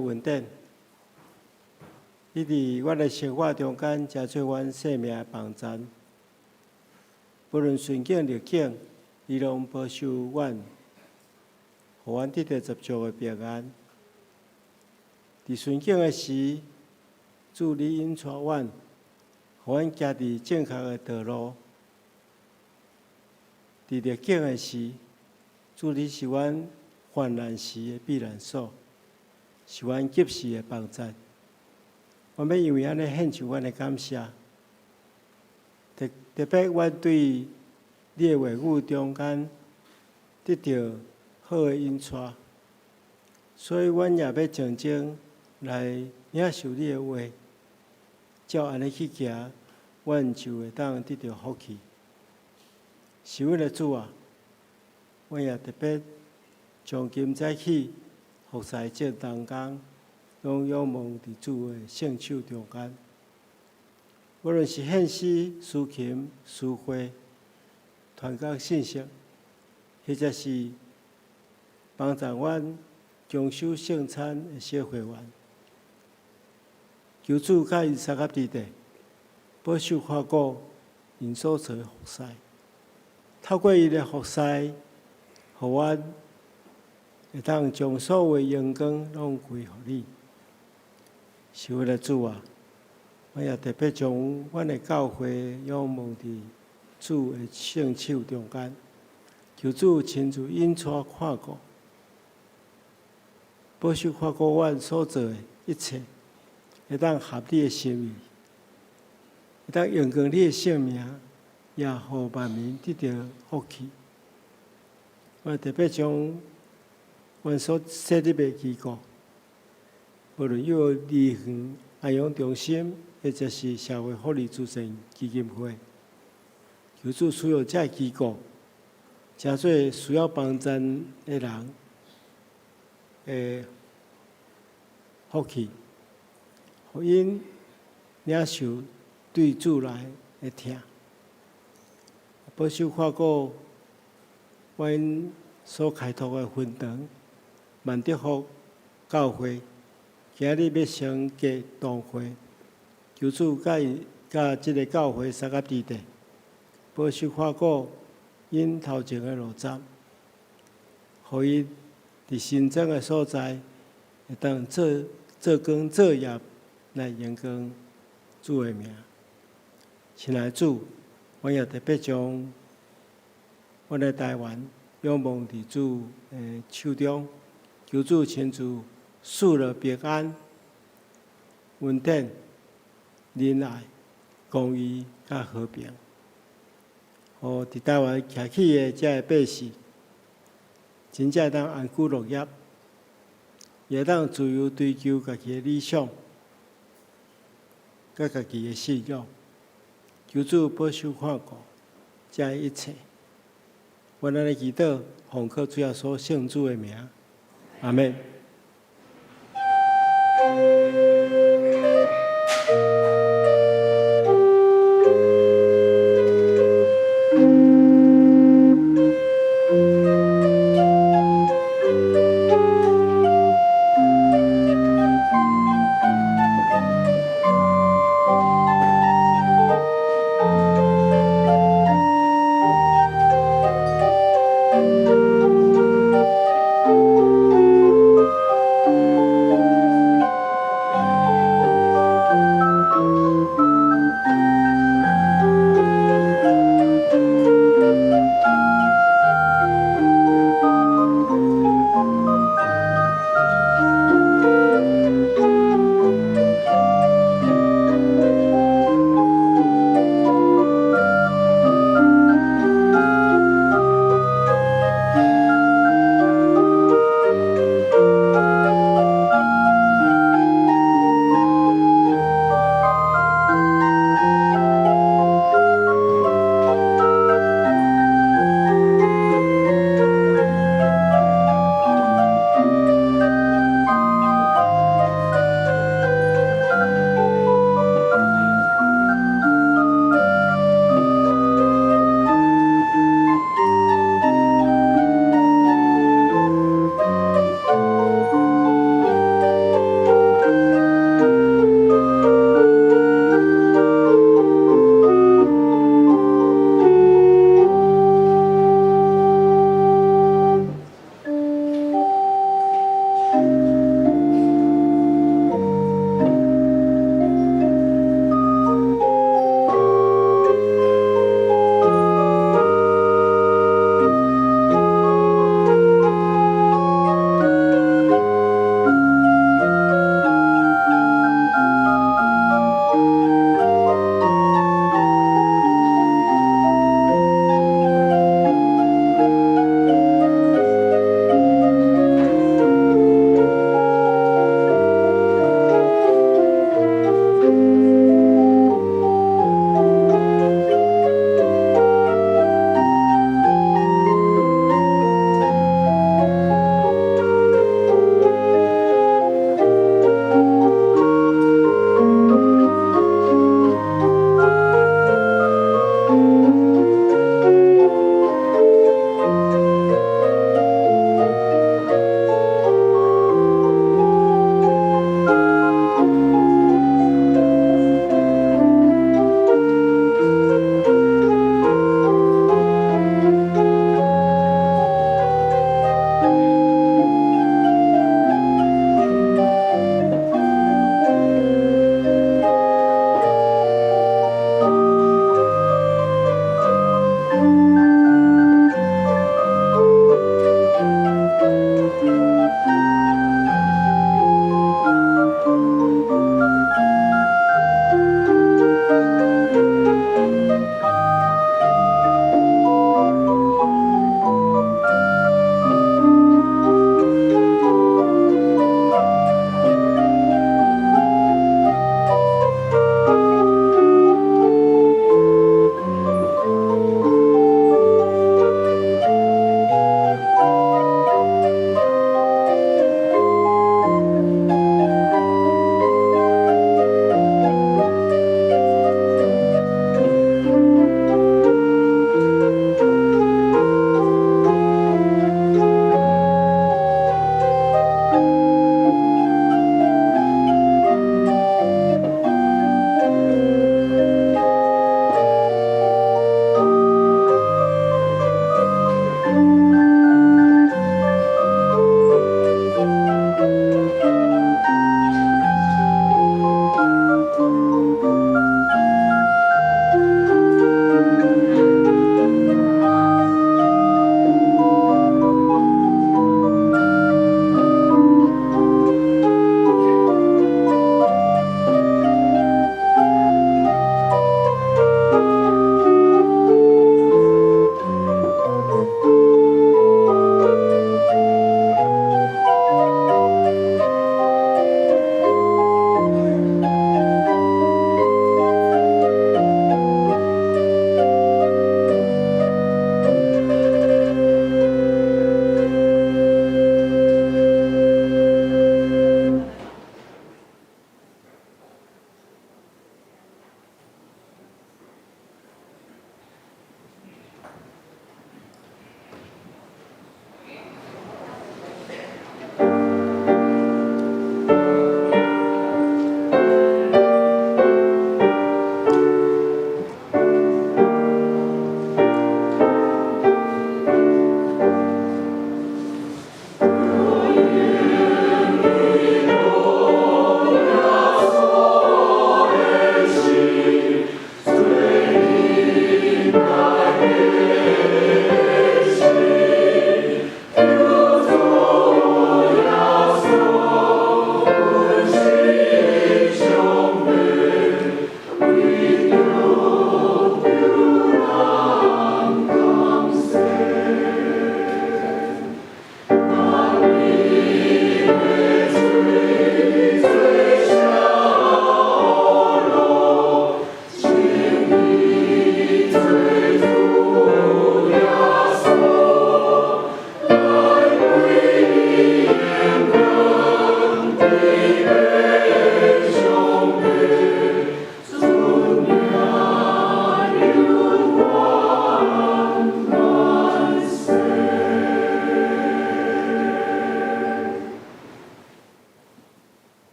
恩典，你佇阮的生活中間，成做阮生命的幫贊。無論順境逆境，你攏保守阮，予阮得著十足的平安。佇順境的時，主你引帶阮，予阮行佇正確的道路；佇逆境的時，主你是阮患難時的避難所，是阮及時的幫贊。阮欲因為按呢獻上阮的感謝，特特別阮對你的話語中間得著好的引帶，所以阮也欲靜靜來領受你的話，照按呢去行，阮就會當得著福氣。是阮的主啊，阮也特別從今早起服侍眾同工，攏仰望佇主的聖手中間。無論是獻詩、司琴、司會、傳講信息，或者是幫助阮供收聖餐的小會員，求主佮𪜶相佮佇咧，保守看顧𪜶所做的服侍，透過𪜶的服侍，予阮會當將所有的榮光攏歸予你。是阮的主啊，我也特別將阮的教會仰望佇主的聖手中間，求主親自引帶看顧，保守看顧阮所做的一切，會當合你的心意，會當榮光你的聖名，也予萬民得著福氣。我特別將阮所設立的機構，無論幼兒園安養中心，或者是社會福利慈善基金會，求主使用這個機構，成做需要幫贊的人的福氣，予𪜶領受對主來的疼，保守看顧阮所開拓的分堂萬德福教會，今日欲升格堂會，求主佮伊佮這个教會相佮佇咧，保守看顧𪜶頭前的路站，予伊佇新增的所在，會當做做工做業來榮光主的名。親愛的主，阮也特別將阮的台灣仰望佇主的手中，求主親自賜予平安、恩典、仁愛、公義佮和平，予佇台灣徛起的這个百姓，真正會當安居樂業，也會當自由追求家己的理想，佮家己的信仰。求主保守看顧這一切。阮按呢祈禱，奉靠主耶穌聖子的名，阿們。上帝，尊名永遠萬世。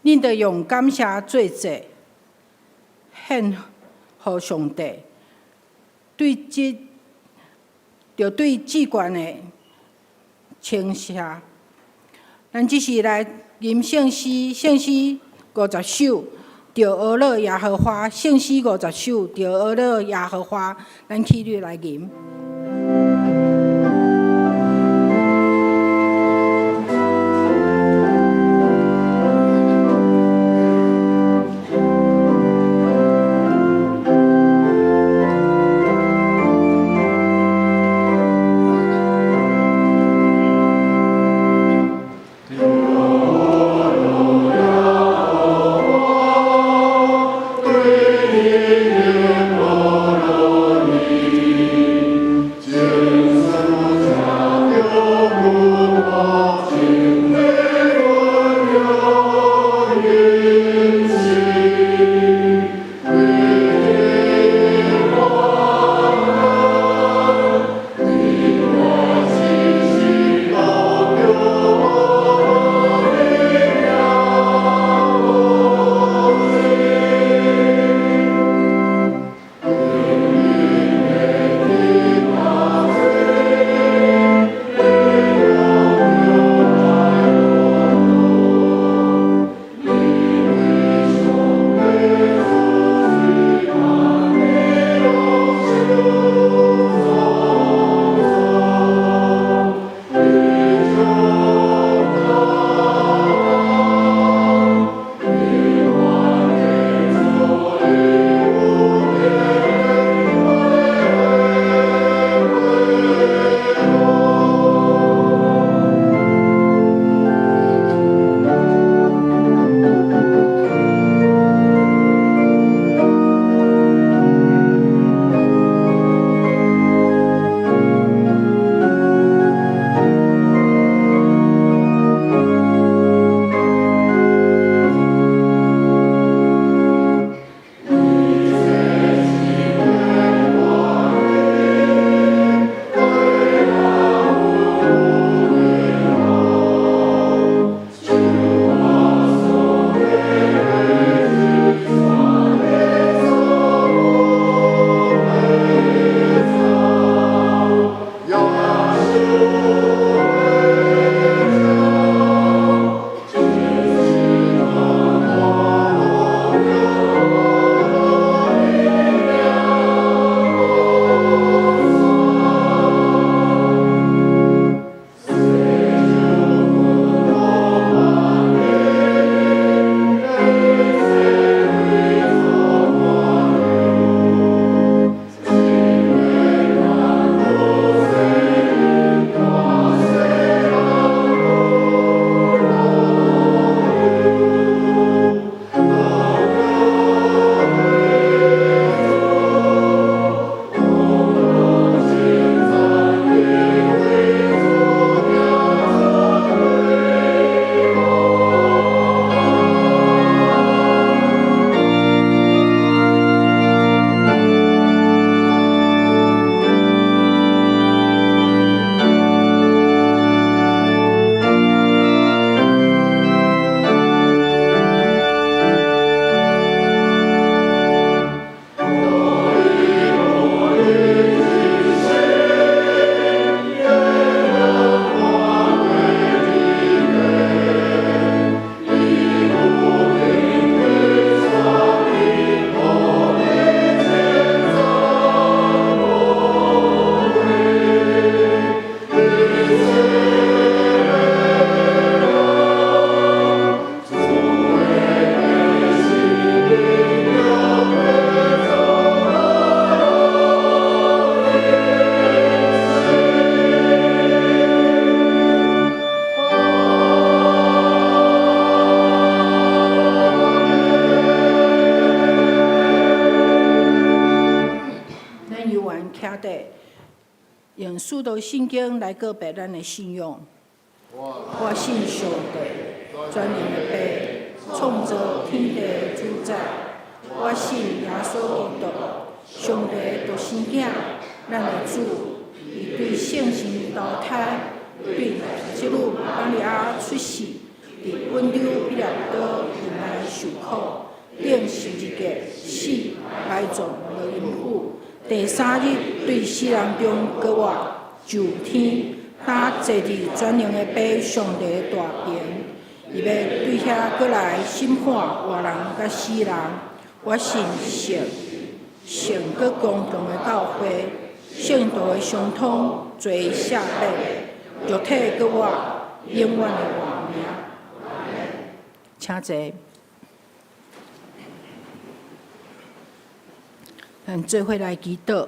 恁著用感謝做祭，獻予上帝，對這，著對至懸的稱謝。咱這時來吟聖詩，聖詩50首，著阿樂耶和華。聖詩50首，著阿樂耶和華。咱起立來吟。使徒信經來告白咱的信仰。我信上帝，全能的父，創造天地的主宰。我信耶穌基督，上帝的獨生囝，咱的主。伊對聖神投胎，對聖女瑪利亞出世，佇本丟彼拉多忍耐受苦，釘十字架死，埋葬落陰府。第三日對死人中復活，上天，擔坐佇全能的父上帝的大爿。伊欲對遐閣來審判活人佮死人。我信聖聖閣公共的教會，聖徒的相通，罪赦免，肉體復活，永遠的活命。請坐。咱做伙來祈禱。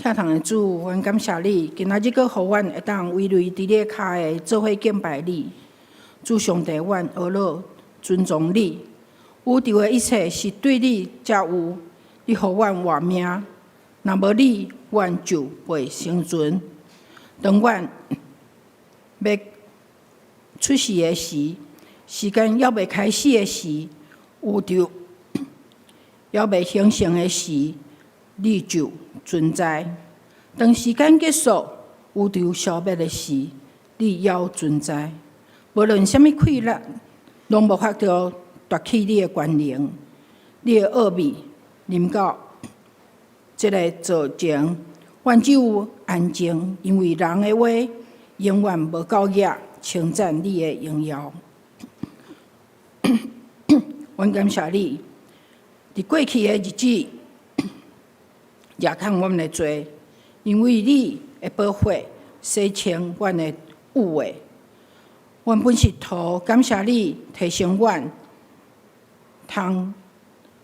疼痛的主，阮感謝你，今仔日閣予阮會當圍內佇你的跤下做伙敬拜你。主上帝，阮呵咾尊崇你。宇宙的一切是對你才有，你予阮活命。若無你，阮就袂生存。當阮欲出世的時，時間猶未開始的時，宇宙猶未形成的時，你就存在。當時間結束，宇宙消滅的時，你猶存在。無論啥物氣力，攏無法度奪去你的權能。你的奧秘臨到這个造前，阮只有安靜，因為人的話永遠無夠額稱讚你的榮耀。阮感謝你，佇過去的日子，赦免阮的罪，因為你的寶血洗清阮的污穢。阮本是土，感謝你提升阮，通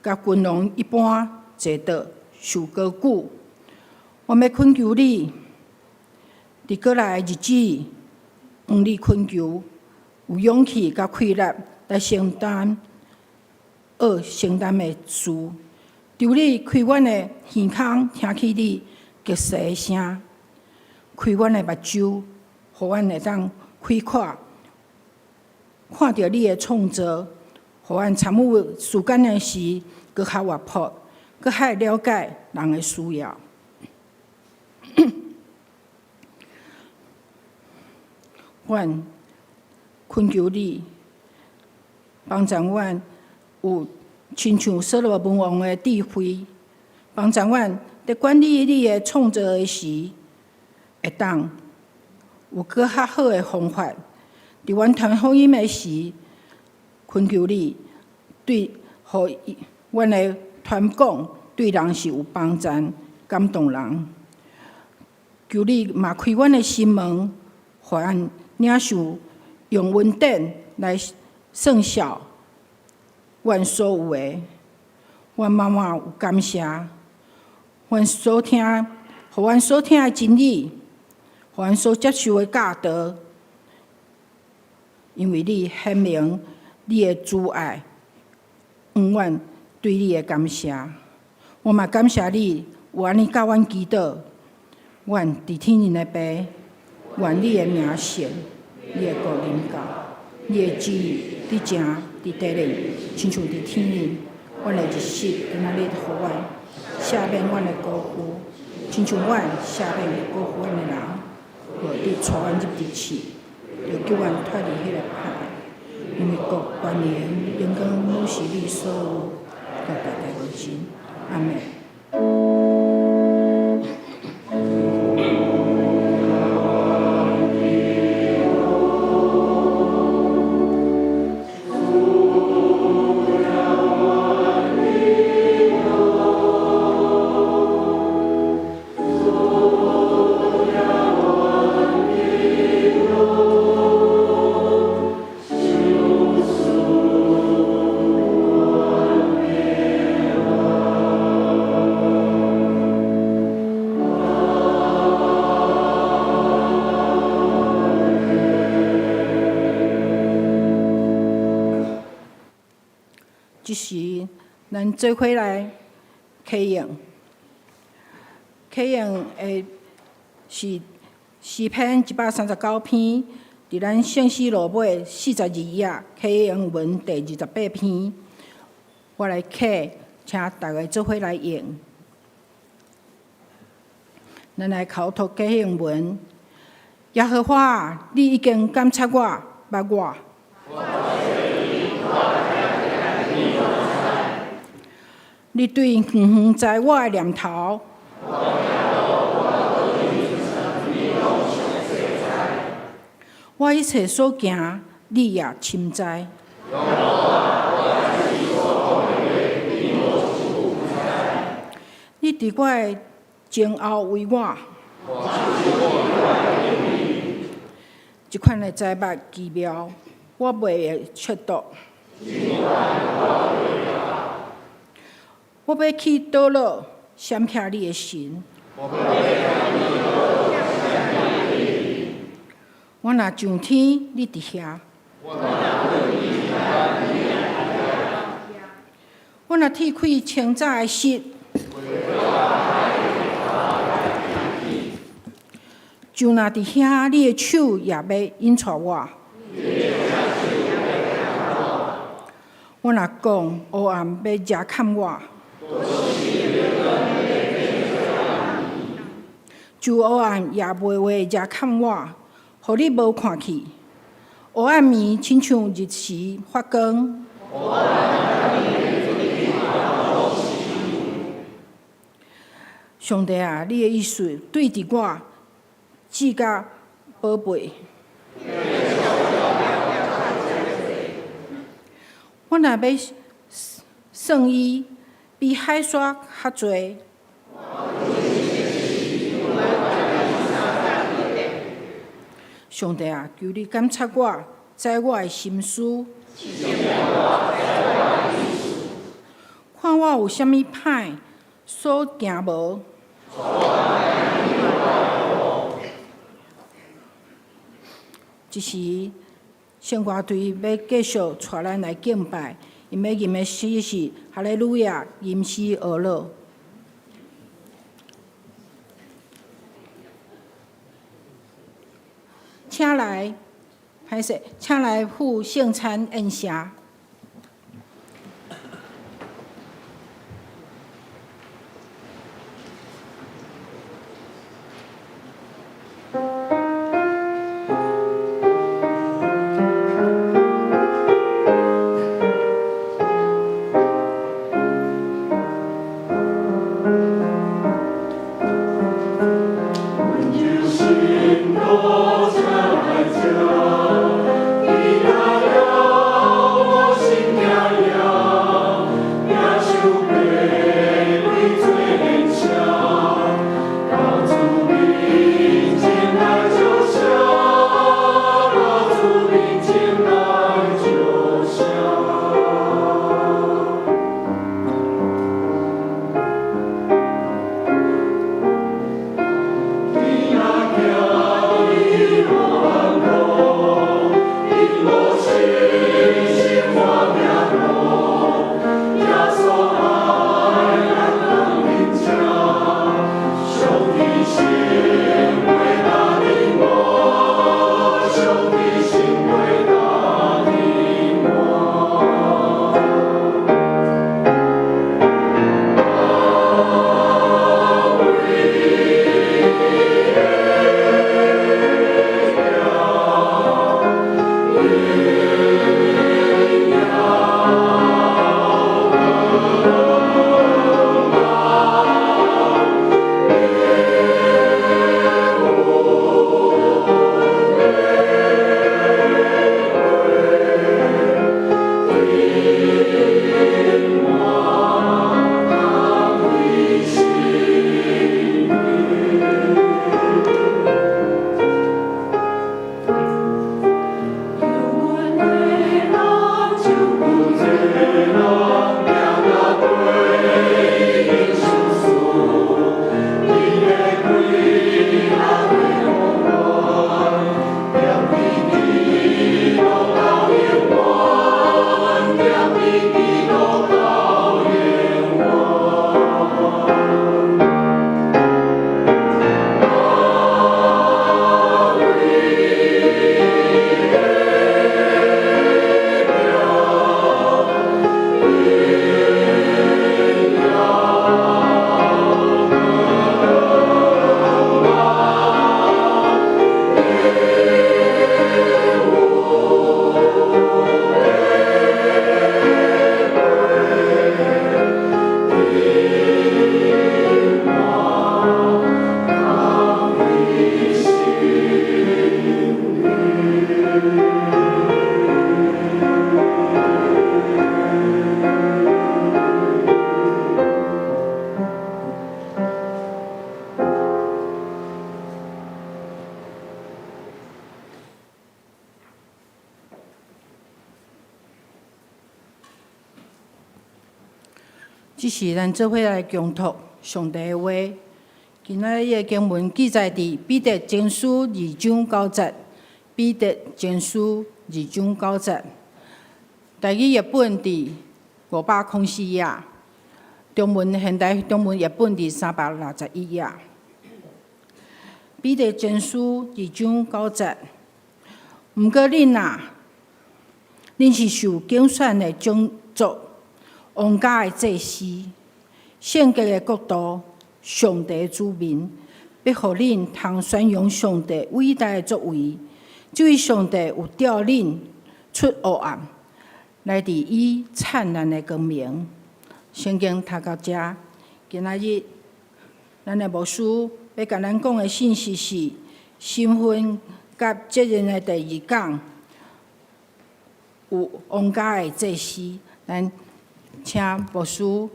佮君王一般坐倒受高舉。我欲懇求你，佇閣來的日子，向你懇求，有勇氣佮氣力來承擔愛承擔的事。求你開阮的耳孔，聽起你極細的聲；開阮的目睭，予阮會當開闊，看著你的創造，予阮參與時間的時，閣較活潑，閣較會了解人的需要。阮懇求你幫助阮有親像所羅門王的智慧，幫助阮佇管理你的創造的時，會當有閣較好的方法。佇阮傳福音的時，懇求你對，予阮的傳講對人是有幫助、感動人。求你嘛開阮的心門，予阮領受用恩典來算數阮所有的。阮滿滿有感謝，阮所聽，予阮所聽的真理，予阮所接受的教導，因為你顯明你的慈愛，永遠對你的感謝。我嘛感謝你，有按呢教阮祈禱。阮佇天頂的父，願你的名聖，你的國臨到，你的旨意佇正佇地裡，親像佇天頂。阮的日食今仔日予阮，赦免阮的過犯，親像阮赦免過犯的人，無你帶阮入佇試，著救阮脫離彼个歹。因為國、權能、榮光，攏是你所有，到代代無盡。阿們。這時，咱做伙來啟應。啟用的是詩篇139篇，佇咱聖詩路尾42頁，啟用文第28篇。我來啟，請大家做伙來應。咱來口讀啟用文。耶和華，你已經監察我，捌我。你對遠遠知我的念頭。我一切所行，你也深知。你佇我的前後為我。這款的災物奇妙，我袂會揣度。我欲去倒落，閃避你的神。我若上天，你佇遐；我若鐵開清早的室，就若佇遐，你的手也欲引帶我。我若講黑暗欲遮崁我，就黑暗也袂會遮崁我，予你無看去。黑暗暝親像日時發光。上帝啊，你的意思對佇我，至甲寶貝。我若欲算伊，比海沙較濟。上帝啊，求你監察我，知我的心思。看我有啥物歹所行無？這時，聖歌隊欲繼續帶咱來敬拜，𪜶欲吟的詩是《哈利路亞》吟詩俄樂。請來，歹勢，請來赴聖餐宴席。阮有信徒請來食，期待了這時咱做伙來共讀上帝的話。今仔日的經文記載佇彼得前書二章九節，彼得前書二章九節。台語譯本佇504頁，中文現代中文譯本佇361頁。彼得前書二章九節，毋過恁啊，恁是受揀選的種族，王家的祭司，聖潔的國度，上帝的子民，欲予恁通宣揚上帝偉大的作為。這位上帝有召恁出黑暗，來佇伊燦爛的光明。聖經讀到遮，今仔日咱的牧師欲共咱講的信息是身份佮責任的第二講，有王家的祭司，咱請牧師，予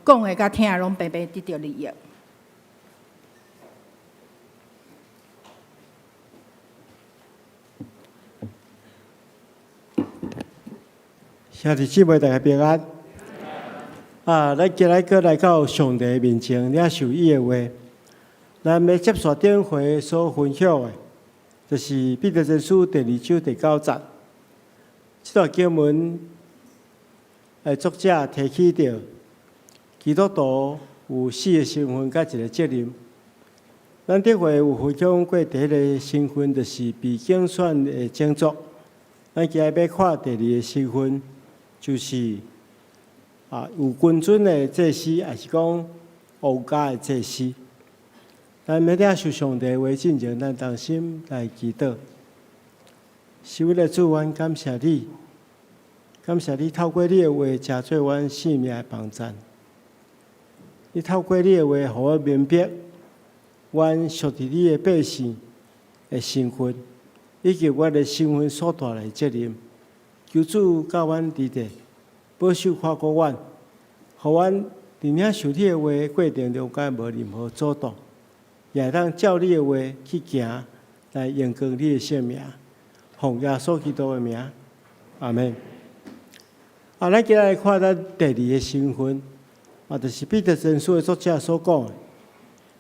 講的佮聽的攏白白得著利益。兄弟姊妹，大家平安。啊，咱今日閣來到上帝面前，領受伊的話。咱欲接續頂回所分享的，就是彼得前書第二章第九節。這段經文的作者提起著基督徒有四个身份佮一个責任。咱頂回有分享過第一个身份，就是被揀選的種族。咱今日欲看第二个身份，就是有君尊的祭司，抑是講王家的祭司。咱欲領受上帝話進前，咱同心來祈禱。是阮的主，阮感謝你，感謝你透過你的話，成做阮性命的幫贊。你透過你的話，予我明白，阮屬佇你的百姓的身份，以及阮的身份所帶來的責任。求主佮阮佇咧，保守看顧阮，予阮佇領受你的話的過程中間無任何阻擋，也會當照你的話去行，來榮光你的聖名。奉耶穌基督的名，阿們。啊，咱今日來看咱第二个身份，啊，就是彼得前書的作者所講的，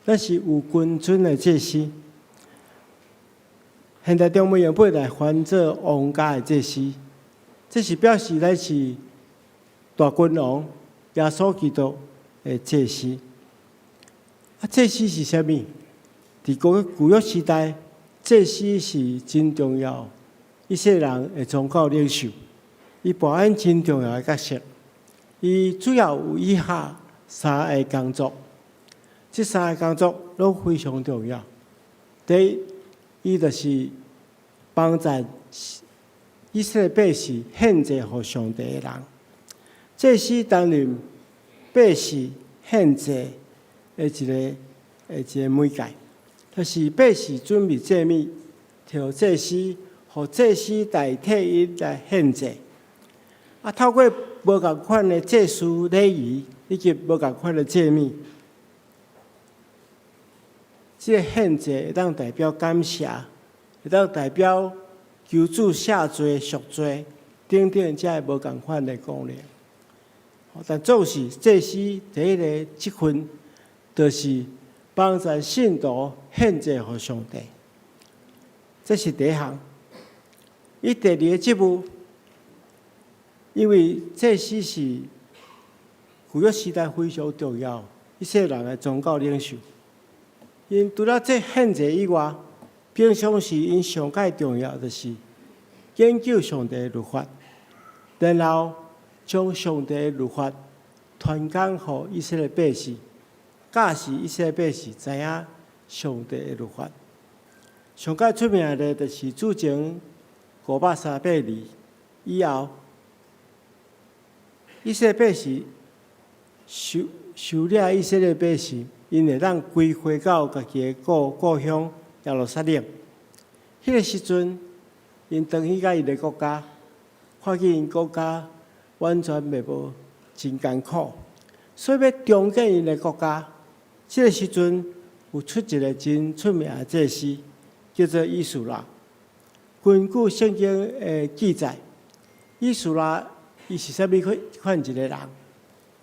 咱是有君尊的祭司。現代中文譯本來翻做王家的祭司，這是表示咱是大君王耶穌基督的祭司。啊，祭司是啥物？佇舊約時代，祭司是真重要。以色列人的宗教領袖，伊扮演真重要的角色。伊主要有以下三个工作，這三个工作攏非常重要。第一，伊就是幫助以色列百姓獻祭予上帝的人。祭司擔任百姓獻祭的一個媒介，就是百姓準備祭物，予祭司。予祭司代替𪜶來獻祭，啊，透過無仝款的祭司禮儀以及無仝款的祭物，這個獻祭會當代表感謝，會當代表求主赦罪、贖罪等等，這个無仝款的功能。但總是祭司第一个職分，就是幫助信徒獻祭予上帝，這是第一項。伊第二个職務，因為祭司是舊約時代非常重要，以色列人的宗教領袖。𪜶除了這獻祭以外，平常時𪜶上蓋重要就是研究上帝的律法，然後將上帝的律法傳講予以色列百姓，教示以色列百姓知影上帝的律法。上蓋出名的，就是主前538年以後，以色列百姓受受掠以色列百姓，𪜶會當歸回到家己的故鄉耶路撒冷。彼个時陣，𪜶轉去到𪜶的國家，看見𪜶國家完全袂無真艱苦，所以欲重建𪜶的國家。這个時陣有出一个真出名的祭司，叫做以斯拉。根據聖經的記載，以斯拉伊是啥物款一個人？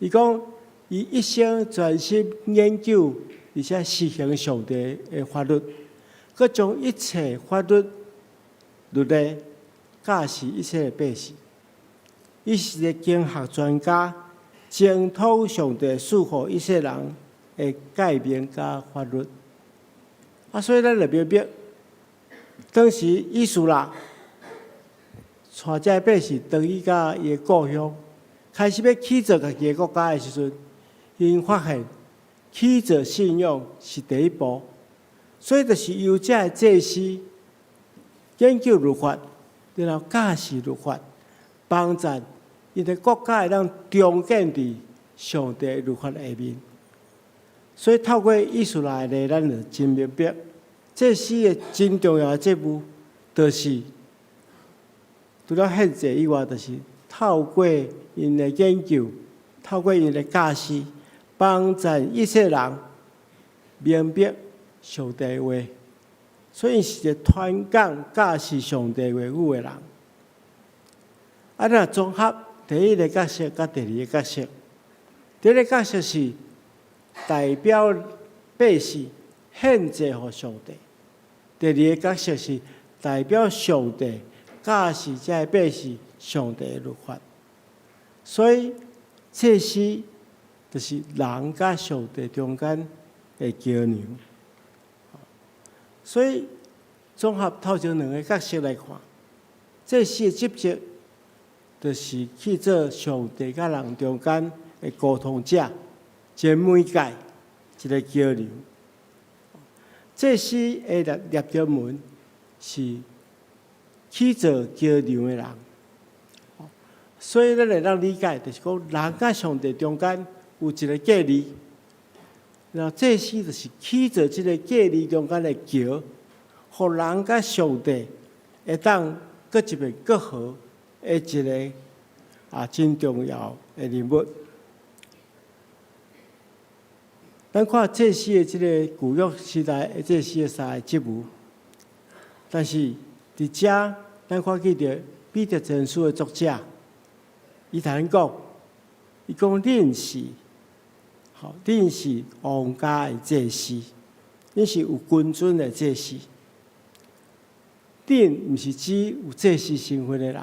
伊講，伊一生專心研究，而且實行上帝的法律，閣將一切法律律例教示以色列百姓。伊是一個經學專家，精通上帝賜予以色列人的誡命佮法律。啊，所以咱就明白，當時以斯拉帶這个百姓轉去到伊的故鄉，開始欲起造家己的國家的時陣，𪜶發現起造信仰是第一步，所以就是由這个祭司研究律法，然後教示律法，幫助𪜶的國家會當重建佇上帝律法下面。所以透過以斯拉的例，咱就真明白，祭司的真重要的職務，就是除了獻祭以外，就是透過𪜶的研究，透過𪜶的教示，幫助以色列人明白上帝的話。所以是一個傳講教示上帝話語的人。啊，若綜合第一个角色佮第二个角色，第一个角色是代表百姓獻祭予上帝；第二个角色是代表上帝教示這个百姓上帝的律法。所以祭司就是人佮上帝中間的橋梁。所以綜合頭前兩个角色來看，祭司的職責就是去做上帝佮人中間的溝通者，一個媒介，一個橋梁。祭司的立立場門是去做橋梁的人，所以咱會當理解，就是講人佮上帝中間有一個隔離，然後祭司就是去做這个隔離中間的橋，予人佮上帝會當閣一遍閣和的一个真重要的人物。咱看祭司的這个舊約時代的祭司的三个職務，但是佇遮咱看見著彼得前書的作者，伊同咱講，伊講恁是，吼，恁是王家的祭司，恁是有君尊的祭司。恁毋是指有祭司身份的人，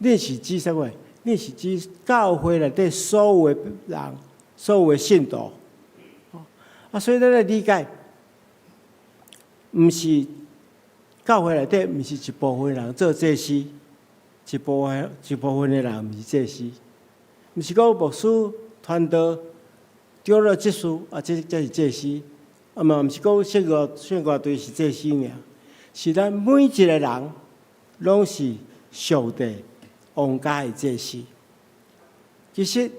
恁是指啥物？恁是指教會內底所有的人，所有的信徒。啊，所以咱來理解，毋是教會內底，毋是一部分人做祭司，一部分的人毋是祭司，毋是講牧師、傳道、長老、執事啊，這才是祭司。啊嘛，毋是講聖樂隊是祭司爾，是咱每一個人攏是上帝王家的祭司。其實，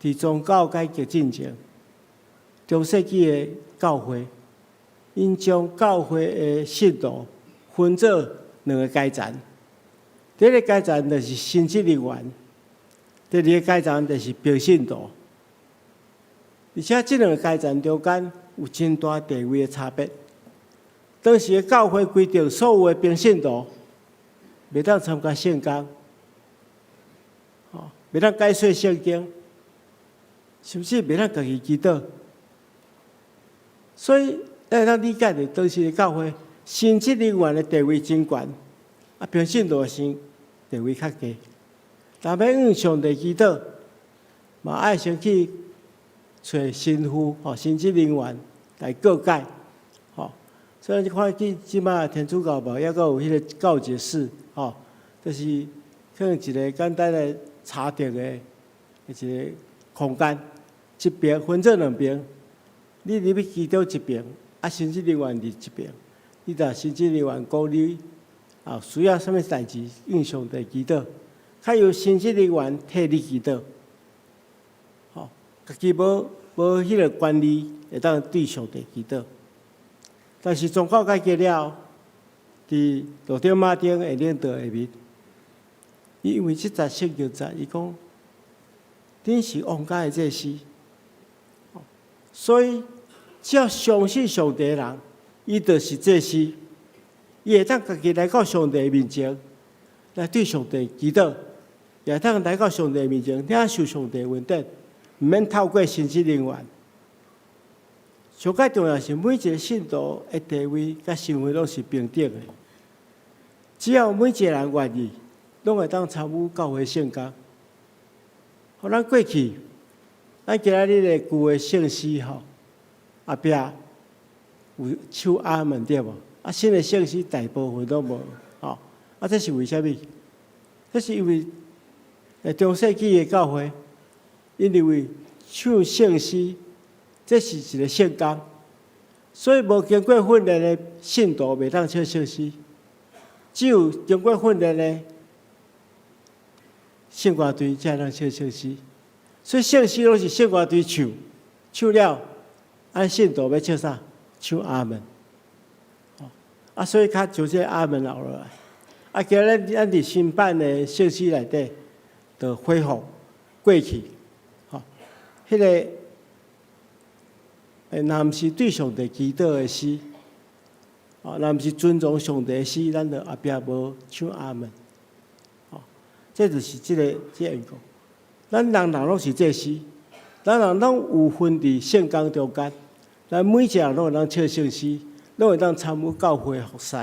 佇宗教改革進前，中世紀的教會，𪜶將教會的信徒分做兩个階層。第一个階層就是神職人員，第二个階層就是平信徒。而且這兩个階層中間有真大地位的差別。當時的教會規定，所有的平信徒袂當參加聖工，吼，袂當解說聖經，甚至袂當家己祈禱。所以，咱會當理解著當時的教會，神職人員的地位真懸，啊，平信徒的地位較低。若欲向上帝祈禱，嘛愛先去揣神父吼，神職人員來告解，吼。所以你看見這擺天主教無，抑閣有彼个告解室，吼，就是可能一个簡單的查經的一个空間，一邊分做兩邊。你入去祈禱一邊，啊，神職人員佇一邊。你若神職人員講你需要啥物代誌，向上帝祈禱，較由神職人員替你祈禱，吼，家己無彼个權利會當對上帝祈禱。但是宗教改革了，佇羅德馬丁的領導下面，伊因為這節聖經節，伊講，恁是王家的祭司，所以只要相信上帝的人，伊就是祭司，伊會當家己來到上帝面前，來對上帝祈禱，也會當來到上帝面前領受上帝恩典。毋免透過神職人員。上蓋重要是每一個信徒的地位佮身份攏是平等的，只要每一個人願意，攏會當參與教會聖工。予咱過去，咱今仔日的舊的聖詩吼，後壁有唱阿門對無？啊，新的聖詩大部分攏無吼。啊，這是為啥物？這是因為中世紀的教會，𪜶認為唱聖詩這是一個聖工，所以無經過訓練的信徒袂當唱聖詩，只有經過訓練的聖歌隊才會當唱聖詩。所以聖詩攏是聖歌隊唱，唱了，按信徒欲唱啥？唱阿門。啊，所以較將這個阿門留落來。啊，今日咱佇新版的聖詩內底，就恢復過去，吼，彼個，若毋是對上帝祈禱的詩，哦，若毋是尊崇上帝的詩，咱就後壁無唱阿門。吼，這就是這個緣故。咱人人攏是祭司，咱人攏有份佇聖工中間，咱每一個人攏會當唱聖詩，攏會當參與教會服侍。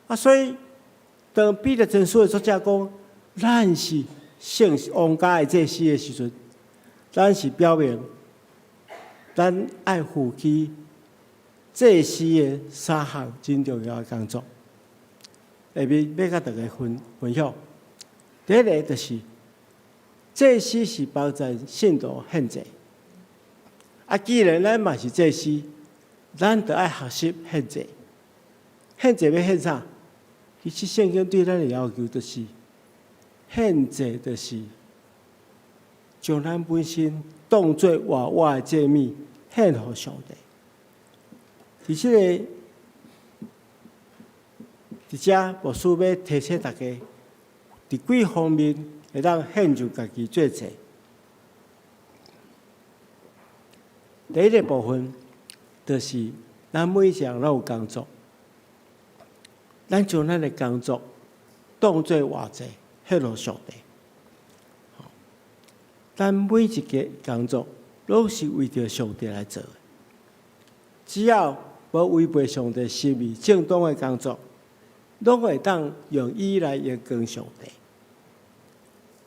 啊，所以當彼得前書的作者講，咱是聖王家的祭司的時陣，咱是表明咱愛負起祭司的三項真重要的工作。下面欲佮大家分享，第一个就是祭司是幫助信徒獻祭。啊，既然咱嘛是祭司，咱就愛學習獻祭。獻祭欲獻啥？其實聖經對咱的要求就是獻祭，就是將咱本身當做活活的祭物獻予上帝。佇這个佇遮，牧師欲提醒大家，佇幾方面會當獻上家己做祭。第一個部分，就是咱每一個人攏有工作，咱將咱的工作當做活祭，獻予上帝。咱每一個工作攏是為著上帝來做的，只要無違背上帝心意，正當的工作，攏會當用伊來榮光上帝。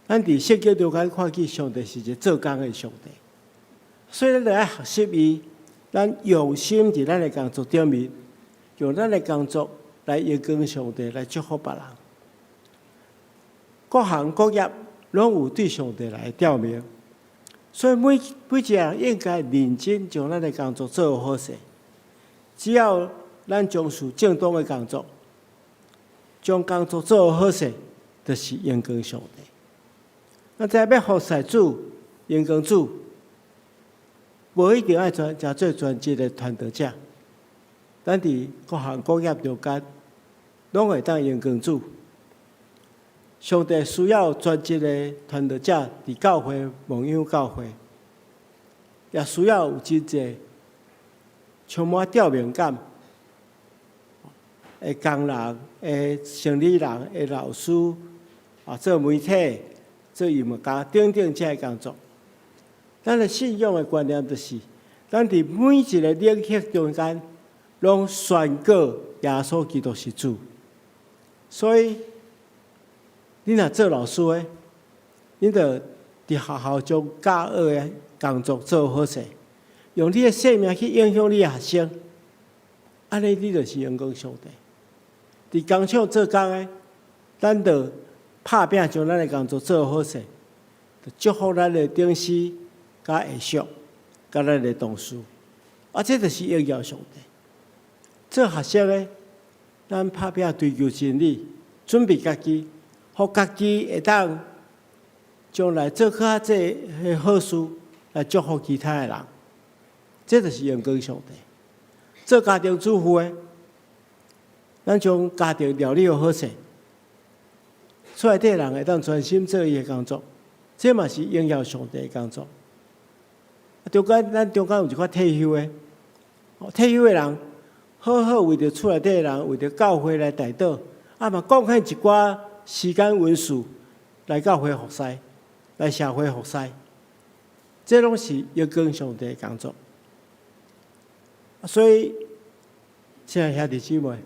咱佇聖經中間看見上帝是一個做工的上帝，所以咱著愛學習伊，咱用心佇咱的工作頂面，用咱的工作來榮光上帝，來祝福別人。各行各業攏有對上帝來照明，所以每一個人應該認真將咱的工作做好勢。只要咱從事正當的工作，將工作做好勢，就是榮光上帝。咱知欲服侍主、榮光主，無一定愛專做專職的傳道者。咱佇各行各業中間，攏會當榮光主。上帝需要專職的傳道者佇教會牧養教會，也需要有真濟充滿照明感的工人、的生理人、的老師啊，做媒體、做音樂家等等這个工作。咱的信仰的觀念就是，咱佇每一个領域中間，攏宣告耶穌基督是主。所以，你若做老師的，你著佇學校將教學的工作做好勢，用你的生命去影響你的學生，按呢你就是榮光上帝。佇工廠做工的，咱著拍拚將咱的工作做好勢，祝福咱的頂司、佮下屬、佮咱的同事，啊，這就是榮耀上帝。做學生的，咱拍拚追求真理，準備家己，予家己會當將來做較濟的好事，來祝福其他的人，這就是榮光上帝。做家庭主婦的，咱將家庭料理好勢，厝內底人會當專心做伊的工作，這嘛是榮耀上帝的工作。中間咱中間有一寡退休的，退休的人，好好為著厝內底的人，為著教會來代禱，啊嘛貢獻一寡時間文書來教會服侍，來社會服侍。這攏是榮光上帝的工作。所以，親愛兄弟姊妹，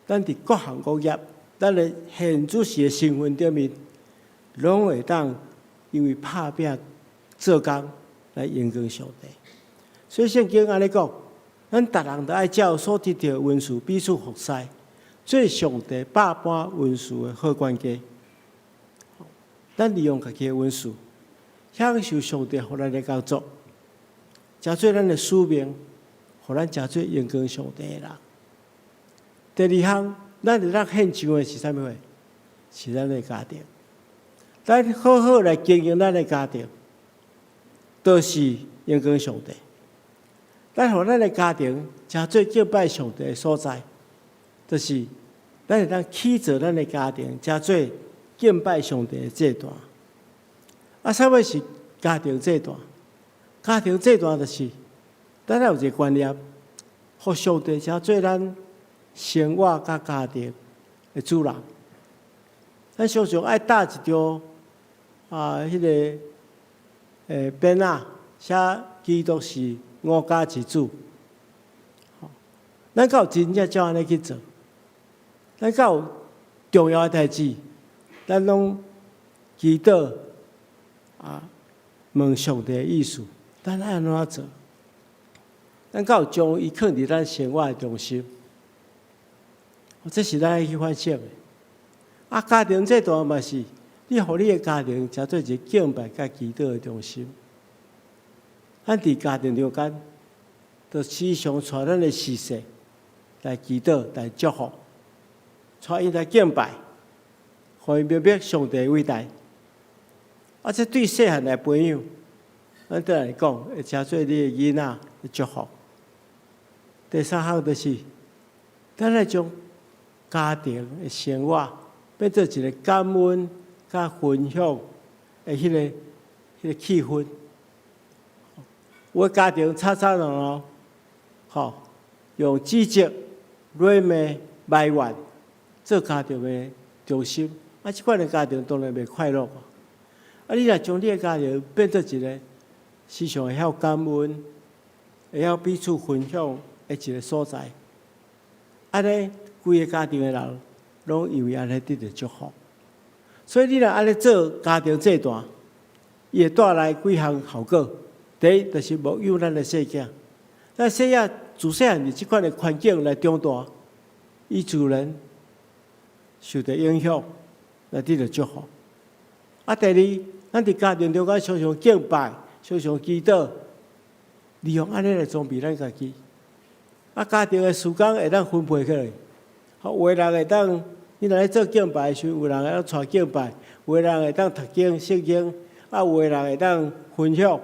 咱佇各行各業，咱的現主時的身份頂面，攏會當因為拍拚做工來榮光上帝。所以聖經按呢講，咱逐人都愛照所得著恩賜彼此服侍，做上帝百般恩賜的好管家。咱利用家己的恩賜，享受上帝予咱的工作，成做咱的使命，予咱成做榮光上帝的人。第二項，咱會當獻上的是啥物貨？是咱的家庭。咱好好來經營咱的家庭，都是榮光上帝。咱予咱的家庭成做敬拜上帝的所在，就是咱會當起造咱的家庭，成做敬拜上帝的祭壇。啊，啥物是家庭祭壇？家庭祭壇就是咱愛有一個觀念，予上帝成做咱生活佮家庭的主人。咱常常愛貼一張啊，彼個匾仔，寫基督是我家之主。咱敢有真正照按呢去做？咱敢有重要的代誌，咱攏祈禱啊，問上帝的意思，咱愛按怎做？咱敢有將伊囥佇咱生活的中心？這是咱愛去反省的。啊，家庭祭壇嘛是，你予你的家庭成做一個敬拜佮祈禱的中心。咱佇家庭中間，就時常帶咱的視線來祈禱、來祝福，帶𪜶來敬拜，予𪜶明白上帝偉大。啊，這對細漢來培養，咱倒來講，會成做你的囡仔的祝福。第三項就是，咱愛將家庭的生活變做一個感恩佮分享的彼個氣氛。有的家庭吵吵鬧鬧，吼，用指責、辱罵、埋怨做家庭的中心，啊，這款的家庭當然袂快樂。啊，你若將你的家庭變做一個時常會曉感恩、會曉彼此分享的一個所在，按呢，規个家庭的人攏因為按呢得著祝福。所以你若按呢做家庭祭壇，伊會帶來幾項效果。第一，就是牧養咱的細囝，咱細囝自細漢佇這款的環境來長大，伊自然受著影響，來得著祝福。啊，第二，咱佇家庭中間常常敬拜、常常祈禱，利用按呢來裝備咱家己。啊，家庭的時間會當分配起來，好，有的人會當，你若咧做敬拜的時陣，有人會當帶敬拜，有的人會當讀經、聖經，啊，有的人會當分享。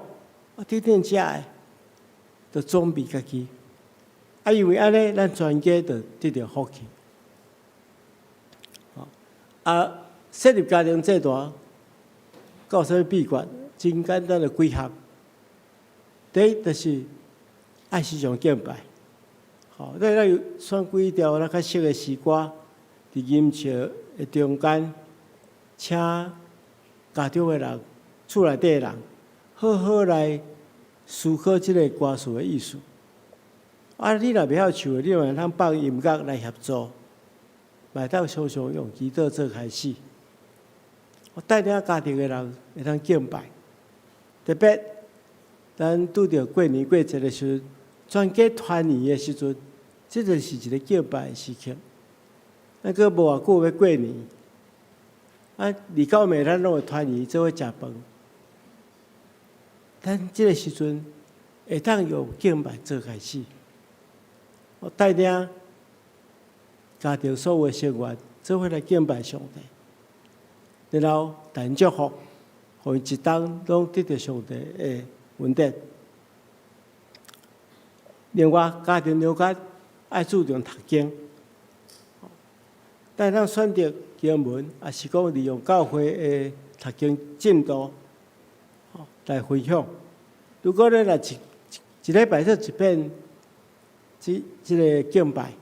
啊，等等遮的，就裝備家己。啊，因為按呢，咱全家就得著福氣。啊，設立家庭祭壇，閣有啥物秘訣？真簡單的幾項。第一，就是愛時常敬拜。吼，咱咱有選幾條咱較熟的詩歌，佇吟唱的中間，請家中的人、厝內底的人，好好來思考這个歌詞的意思。啊，你若袂曉唱的，你嘛會當放音樂來協助，嘛會當常常用祈禱做開始。我帶領家庭的人會當敬拜，特別咱拄著過年過節的時陣，全家團圓的時陣，這就是一个敬拜的時刻。咱閣無偌久欲過年，啊，二九暝咱攏會團圓做伙食飯。咱這个時陣會當用敬拜做開始，我帶領家庭所有的成員做伙來敬拜上帝，然後帶祝福，予𪜶一冬攏得著上帝的恩典。另外，家庭中間愛注重讀經，但咱選擇經文，抑是講利用教會的讀經進度來分享。如果你若一禮拜做一遍，這个敬拜，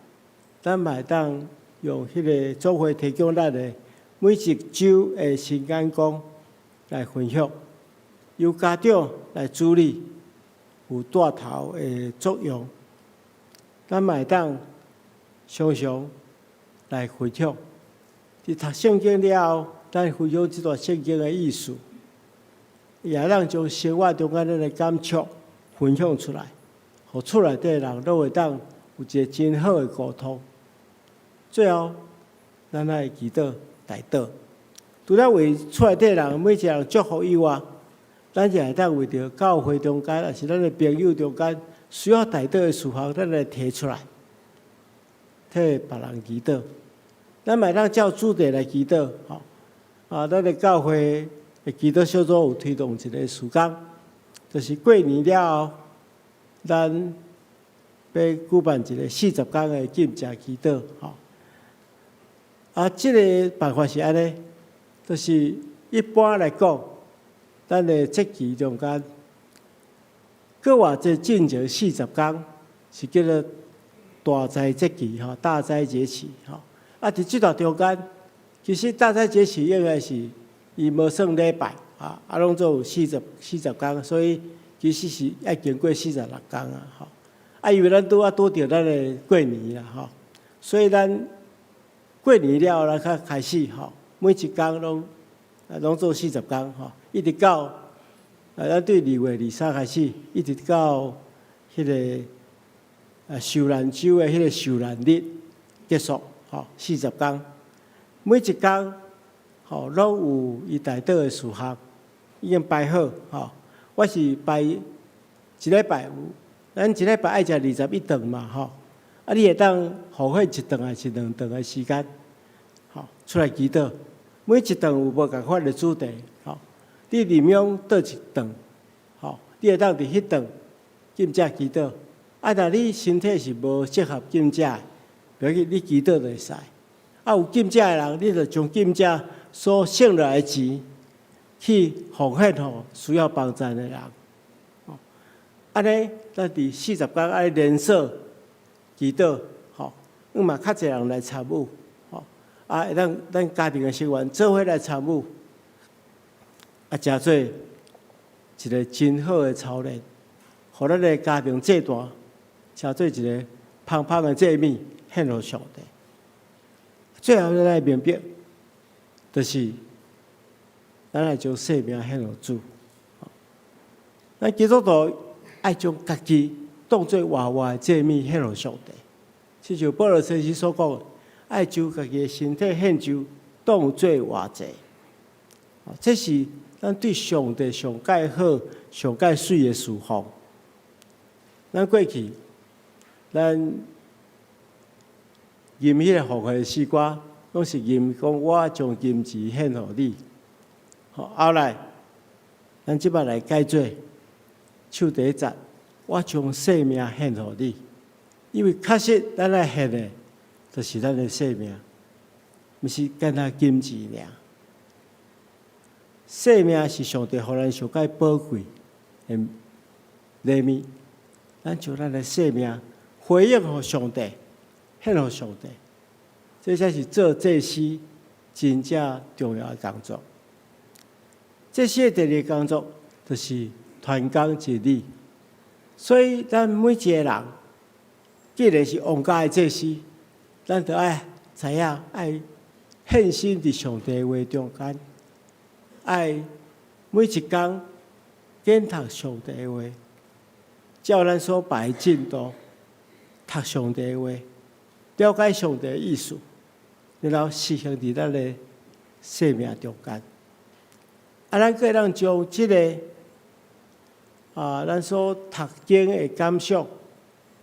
咱嘛會當用彼个總會提供咱的每一週的新眼光來分享。由家長來處理，有帶頭的作用。咱嘛會當常常來分享。佇讀聖經了後，咱分享這段聖經的意思，也會當將生活中間咱的感觸分享出來，予厝內底的人攏會當有一個真好的溝通。最後，咱愛祈禱代禱，除了為厝內底人每一個人祝福以外，咱也會當為著教會中間，抑是咱的朋友中間需要代禱的事項，咱來提出來，替別人祈禱。咱嘛會當照主題來祈禱，吼。啊，咱的教會的祈禱小組有推動一個事工，就是過年了後，咱欲舉辦一個40工的禁食祈禱，吼。啊，這个辦法是按呢，就是一般來講，咱的節期中間，閣活節進前四十工是叫做大齋節期，吼，大齋節期，吼。啊，佇這段中間，其實大齋節期應該是伊無算禮拜，啊，啊，攏總有40工，所以其實是愛經過46工啊，吼。啊，因為咱拄仔拄著咱的過年啦，吼，所以咱過年了後，咱才開始吼，每一工攏做四十工吼，一直到啊，咱對2月23開始，一直到彼个受難週的彼个受難日結束，吼，四十工，每一工吼攏有伊代禱的事項，已經排好吼。我是排一禮拜有，咱一禮拜愛食21頓嘛，吼。啊，你會當奉獻一頓還是兩頓的時間，吼，出來祈禱。每一頓有無仝款的主題，吼。你寧願倒一頓，吼，你會當佇彼頓禁食祈禱。啊，若你身體是無適合禁食的，無要緊，你祈禱就會使。啊，有禁食的人，你就將禁食所省落來的錢去奉獻予需要幫助的人。按呢，咱佇四十工愛連續祈禱，吼，嘛較濟人來參與，吼，啊，會當咱家庭的成員做伙來參與，啊，成做一個真好的操練，予咱的家庭祭壇成做一個芳芳的祭物獻予上帝。最後，咱愛明白，就是咱愛將生命獻予主。咱基督徒愛將家己當做活活的祭物獻予上帝。親像保羅先生所講，愛將家己的身體獻上，當做活祭。這是咱對上帝上蓋好、上蓋媠的侍奉。咱過去，咱吟彼个奉獻詩歌，攏是吟講我將金錢獻予你。後來，咱這擺來改做，唱第一節，我將生命獻予你。因為確實咱來獻的，就是咱的生命，毋是干焦金錢爾。生命是上帝予咱上蓋寶貴的禮物，咱將咱的生命回應予上帝，獻予上帝，這才是做祭司真正重要的工作。祭司的第二個工作就是傳講真理，所以咱每一個人，既然是王家的祭司，咱就愛知影愛獻身佇上帝話中間，愛每一工研讀上帝的話，照咱所排的進度讀上帝的話，了解上帝的意思，然後實行佇咱的生命中間。啊，咱閣會當將這个啊，咱所讀經的感想，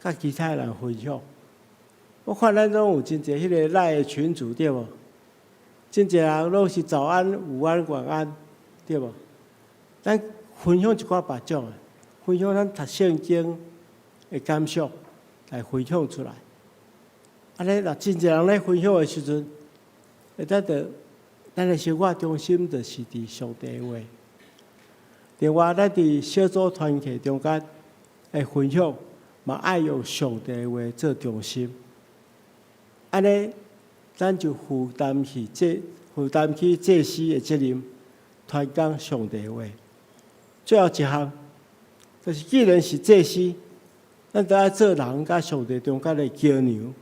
佮其他人分享。我看咱攏有真濟彼个 LINE 的群組對無？真濟人攏是早安、午安、晚安，對無？咱分享一寡別種的，分享咱讀聖經的感想來分享出來。按呢，若真濟人咧分享的時陣，會當著咱的生活中心就是佇上帝的話。另外，咱佇小組團契中間的分享，嘛愛用上帝的話做中心。按呢，咱就負擔起祭司的責任，傳講上帝的話。最後一項，就是既然是祭司，咱著愛做人佮上帝中間的橋梁。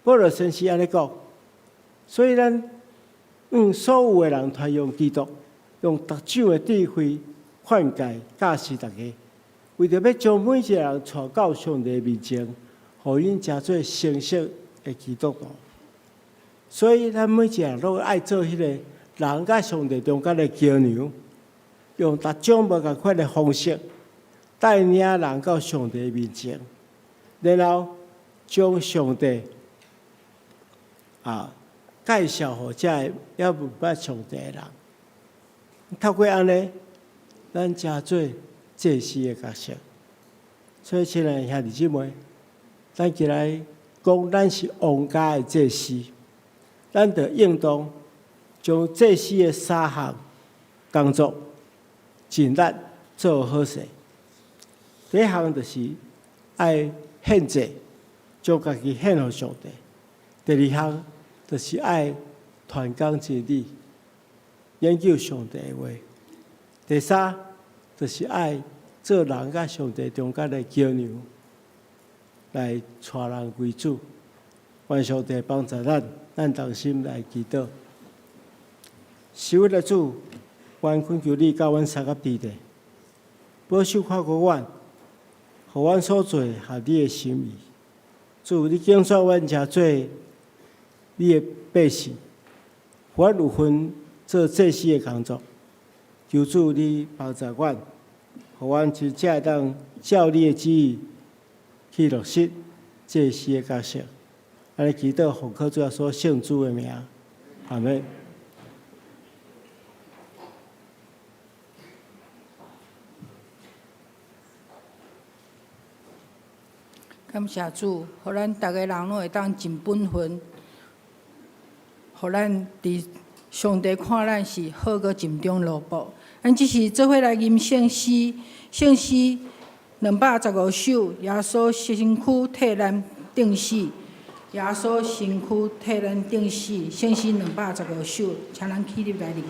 保羅先生按呢講，所以咱向所有的人傳揚基督，用各種的智慧勸誡教示大家，為著欲將每一個人帶到上帝面前，予𪜶成做成熟的基督徒。所以，咱每一個人攏愛做彼個人佮上帝中間的橋梁，用逐種無仝款的方式帶領人到上帝面前，然後將上帝介紹予這个猶毋捌上帝的人。透過按呢，咱成做祭司的角色。所以，親愛的兄弟姊妹，咱今日講，咱是王家的祭司，咱就應當將祭司的三項工作盡力做好勢。第一項就是愛獻祭，將家己獻予上帝。第二項就是愛傳講真理，研究上帝的話。第三就是愛做人佮上帝中間的橋梁，來帶人歸主。願上帝幫助咱，咱同心來祈禱。是阮的主，阮懇求你佮阮相佮佇咧，保守看顧阮，予阮所做合你的心意。主，你揀選阮成做你的百姓，予阮有份做祭司的工作。求主你幫助阮，予阮真正會當照你的旨意去落實祭司的角色。按呢祈禱，奉靠主耶穌聖主的名，阿們。感謝主，予咱逐个人攏會當盡本分，予咱佇上帝看咱是好閣盡忠蘿蔔。咱這時做伙來吟聖詩，聖詩215首，耶穌身軀替咱釘死，耶穌身軀替咱釘死，聖詩215首，請咱起立來吟。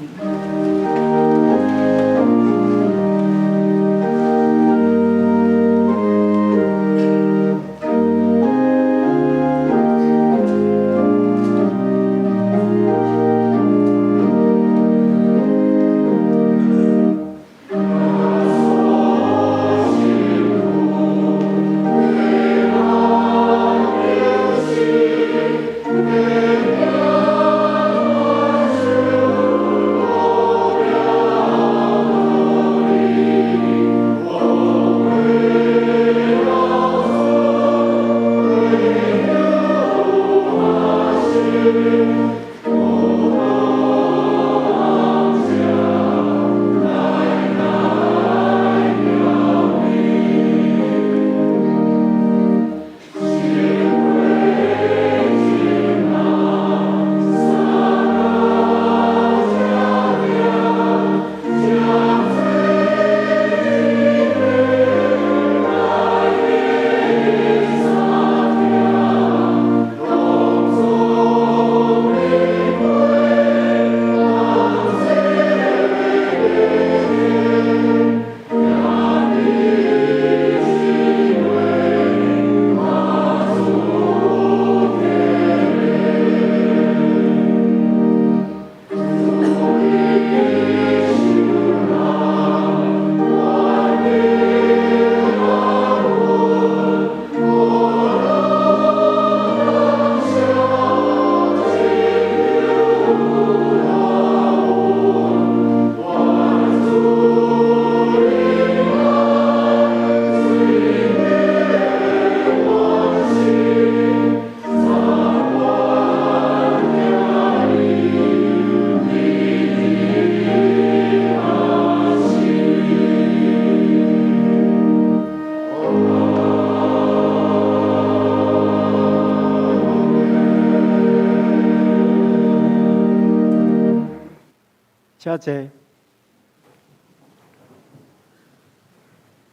請坐。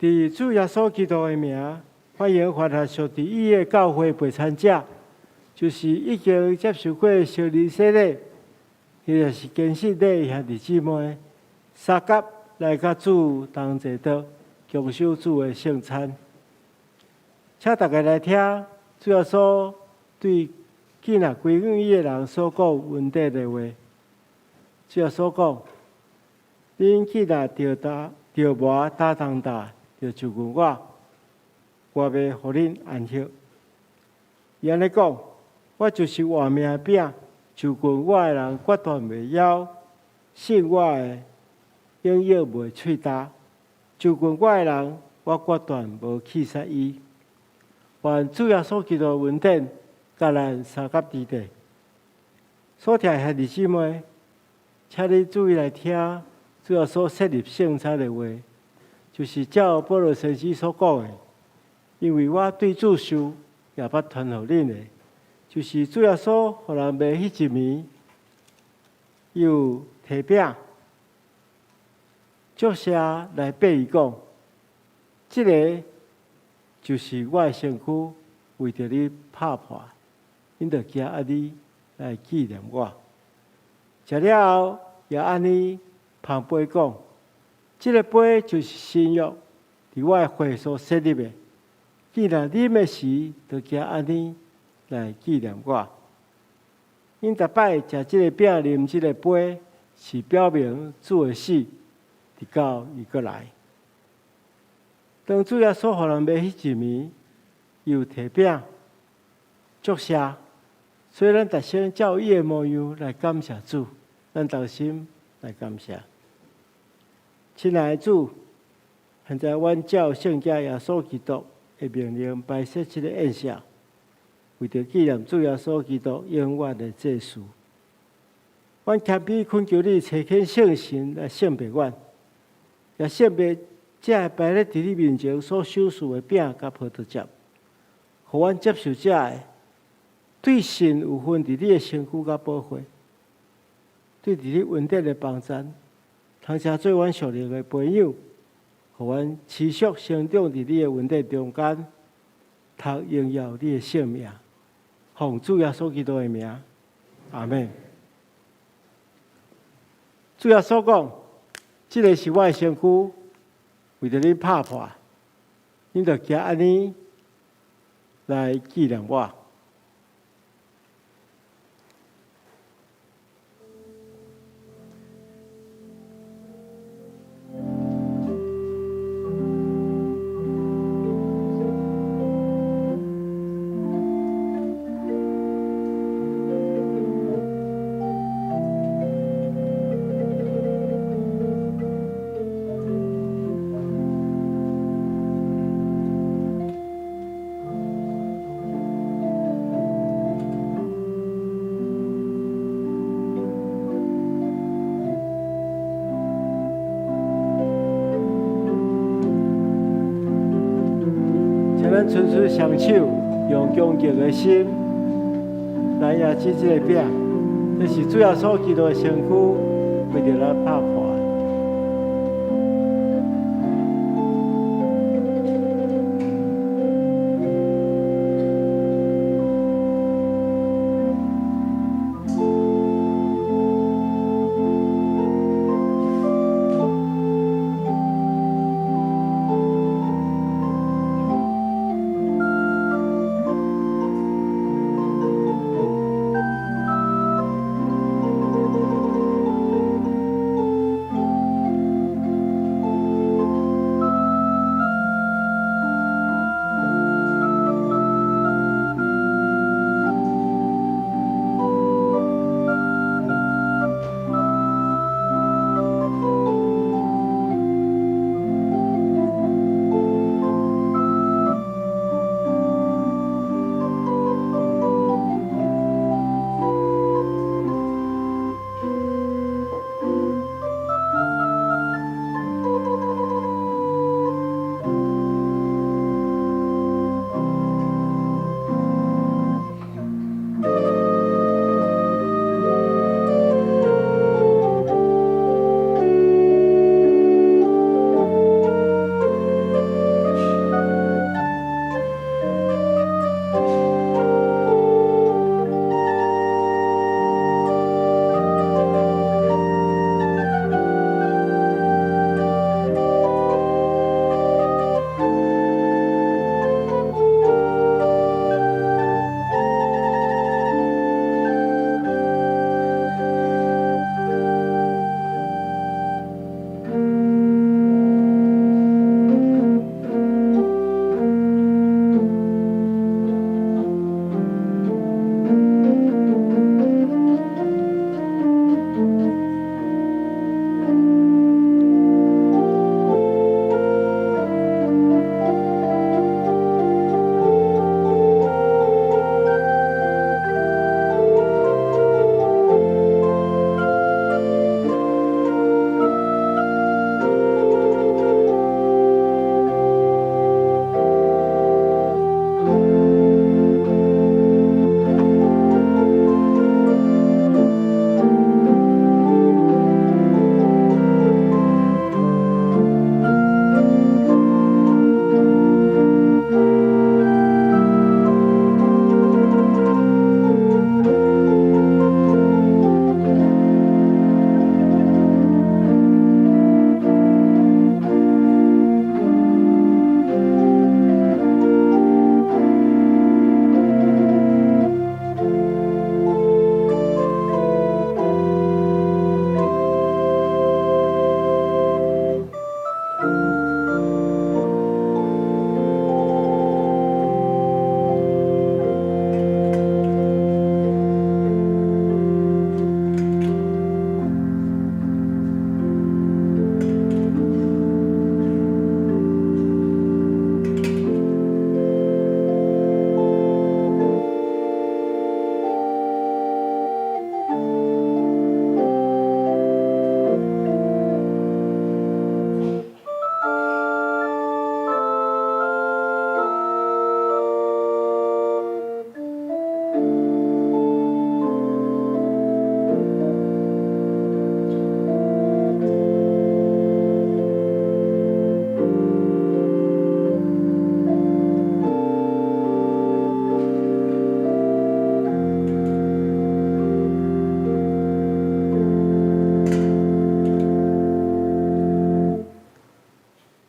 佇主耶穌基督的名，歡迎凡係屬佇伊的教會陪餐者，就是已經接受過聖靈洗禮，或者是堅信禮的兄弟姊妹，相佮來佮主同齊桌，共守主的聖餐。請大家來聽，主耶穌對見若歸向伊的人所講恩典的話。主耶穌講：恁既若著擔著磨擔重擔，就就近我，我欲予恁安息。伊按呢講，我就是活命的餅，就近我的人決斷袂枵，信我的永遠袂喙焦。就近我的人，我決斷無棄殺伊。願主耶穌基督的恩典，佮咱相佮佇底。所聽的兄弟姊妹，請你注意來聽主耶穌設立聖餐的話，就是照保祿先知所講的，因為我對主受，也捌傳予恁的，就是主耶穌予人賣彼一暝，伊有提餅，祝謝來擘伊講，這个就是我的身軀，為著你拍破，恁著行按呢來紀念我。食了後，也按呢捧杯講，這个杯就是新約，佇我的血所設立的。既然啉的時，就行按呢來紀念我。𪜶逐擺食這个餅、啉這个杯，是表明主的死，直到伊閣來。當主耶穌予人賣彼一暝，伊有提餅、祝謝，所以咱逐先照伊的模樣來感謝主，咱同心來感謝。親愛的主，現在阮照聖子耶穌基督的命令擺設這个宴席，為著紀念主耶穌基督永遠的祭司。阮謙卑懇求你，差遣聖神來聖別阮，也聖別這个擺咧佇你面前所賞賜的餅佮葡萄汁，予阮接受這个，對神有份佇你的身軀佮寶血，對佇你恩典的幫贊，通成做阮屬靈的培養，予阮持續成長佇你的恩典中間，通榮耀你的聖名，奉主耶穌基督的名，阿們。主耶穌講：這个是我的身軀，為著恁拍破，恁著行按呢來紀念我。請咱伸出雙手，用恭敬的心來攑起這个餅，這是主耶穌基督的身軀，為著咱拍破。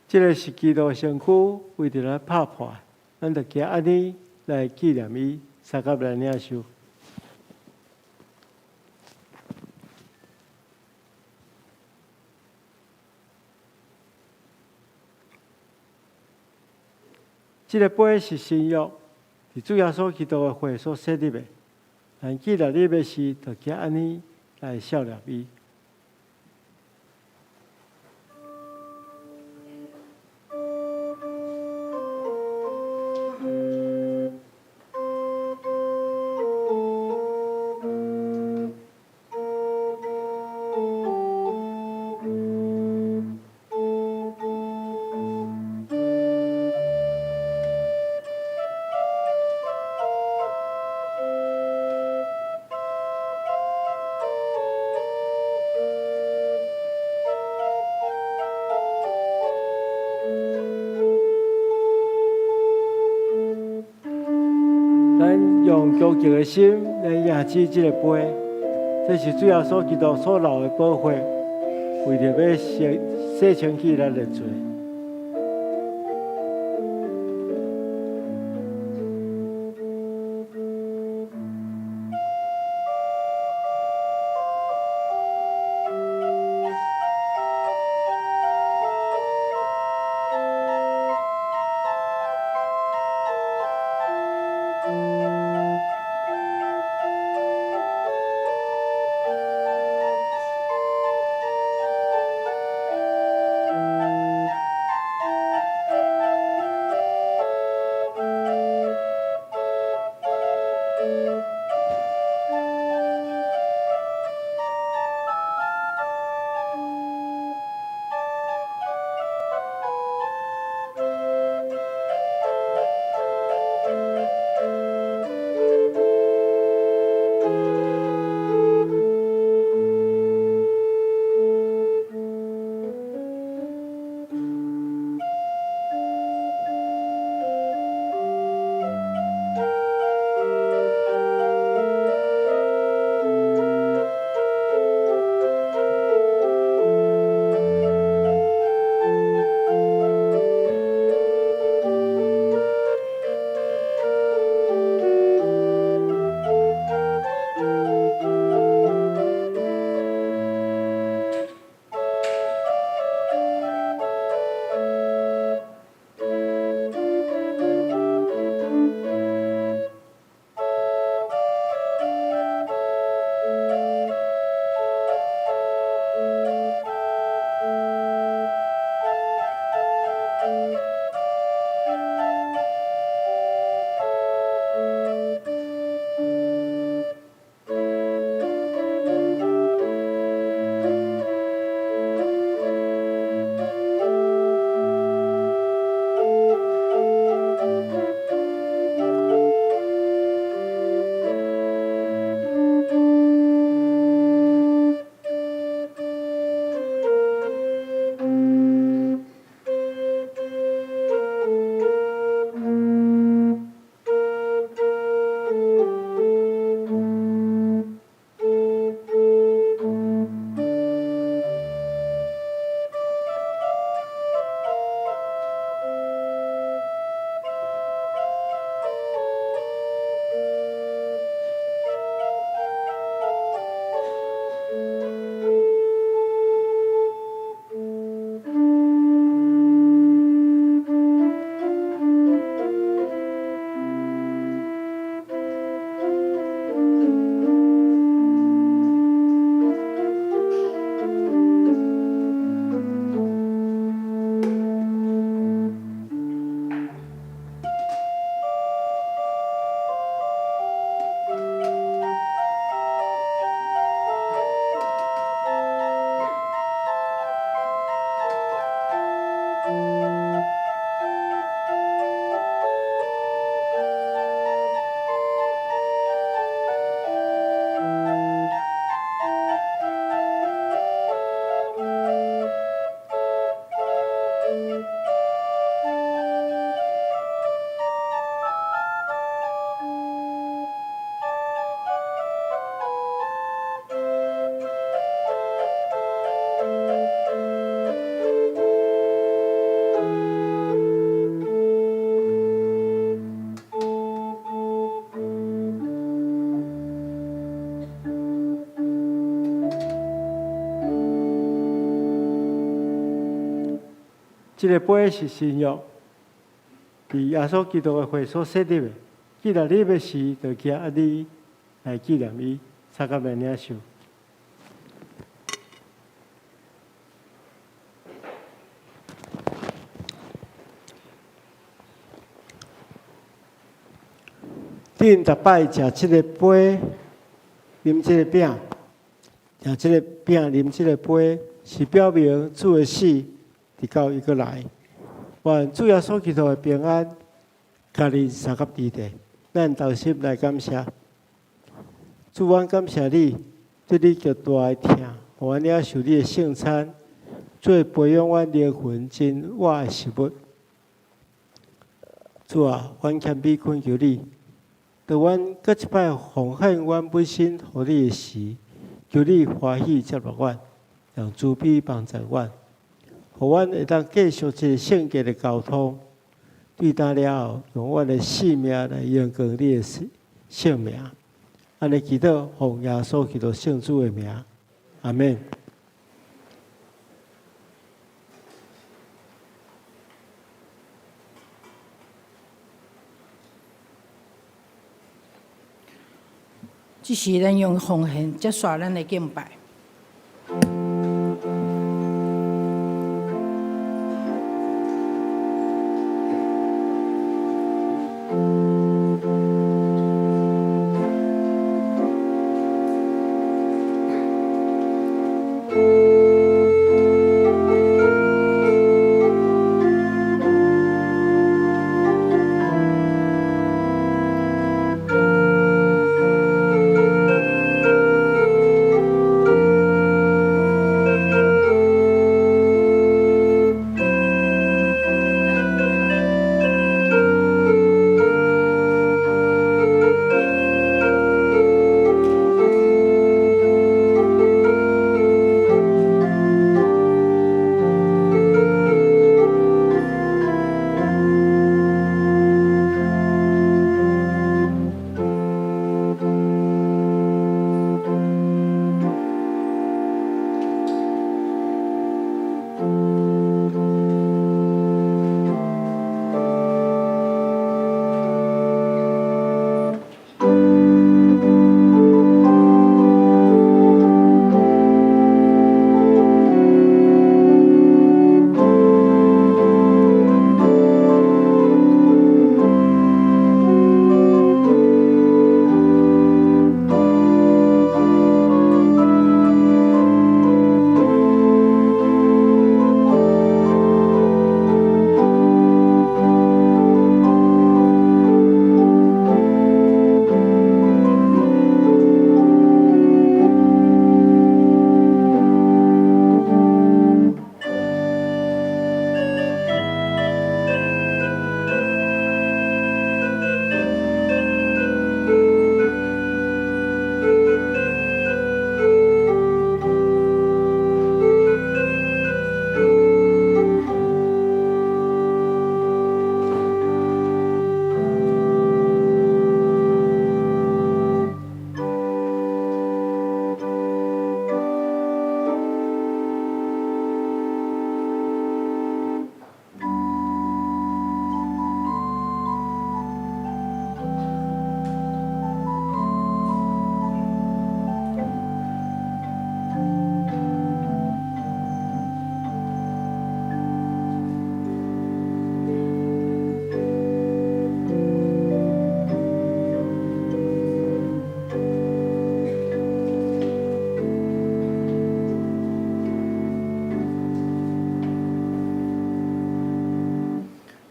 這个是基督身軀為著咱拍破，咱就行按呢來紀念伊，相佮來領受。這个杯是新約，是主耶穌基督的血所設立的。咱紀念日的時，就行按呢來效念伊。咱用恭敬的心來仰視這個杯，這是主耶穌基督所流的寶血，為著欲洗洗清去咱的罪。這个杯是新約，佇耶穌基督的血所設立的。既然啉的時，就行按呢來紀念伊，相佮來領受。恁逐擺食這个杯，啉這个餅，食這个餅，啉這个杯，是表明主的死，直到伊閣來。願主耶穌基督的平安，佮恁相佮佇咧。咱同心來感謝主，阮感謝你，對你極大的疼，予阮領受你的聖餐，做培養阮靈魂真活的食物。主啊，阮謙卑懇求你，當阮閣一擺奉獻阮本身予你的時，求你歡喜接納阮，用慈悲幫助阮，予阮會當繼續這个聖潔的交通。對今了後，用阮的性命來榮光你的聖名。按呢祈禱，奉耶穌基督聖主的名，阿們。這時，咱用奉獻結束咱的敬拜。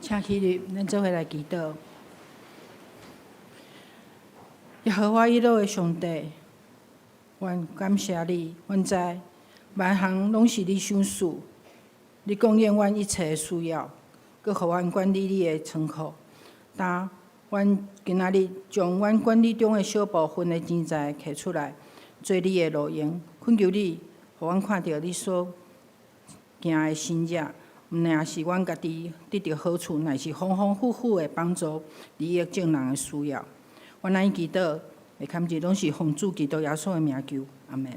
請起立，咱做伙來祈禱。耶和華以勒的上帝，阮感謝你，阮知萬項攏是你賞賜，你供應阮一切的需要，閣予阮管理你的倉庫。當阮今仔日將阮管理中的小部分的錢財提出來，做你的路用，懇求你，予阮看著你所行的神跡。毋但是阮家己得著好處，乃是豐豐富富的幫助利益眾人的需要。阮按呢祈禱，會堪字攏是奉主基督耶穌的名求，阿們。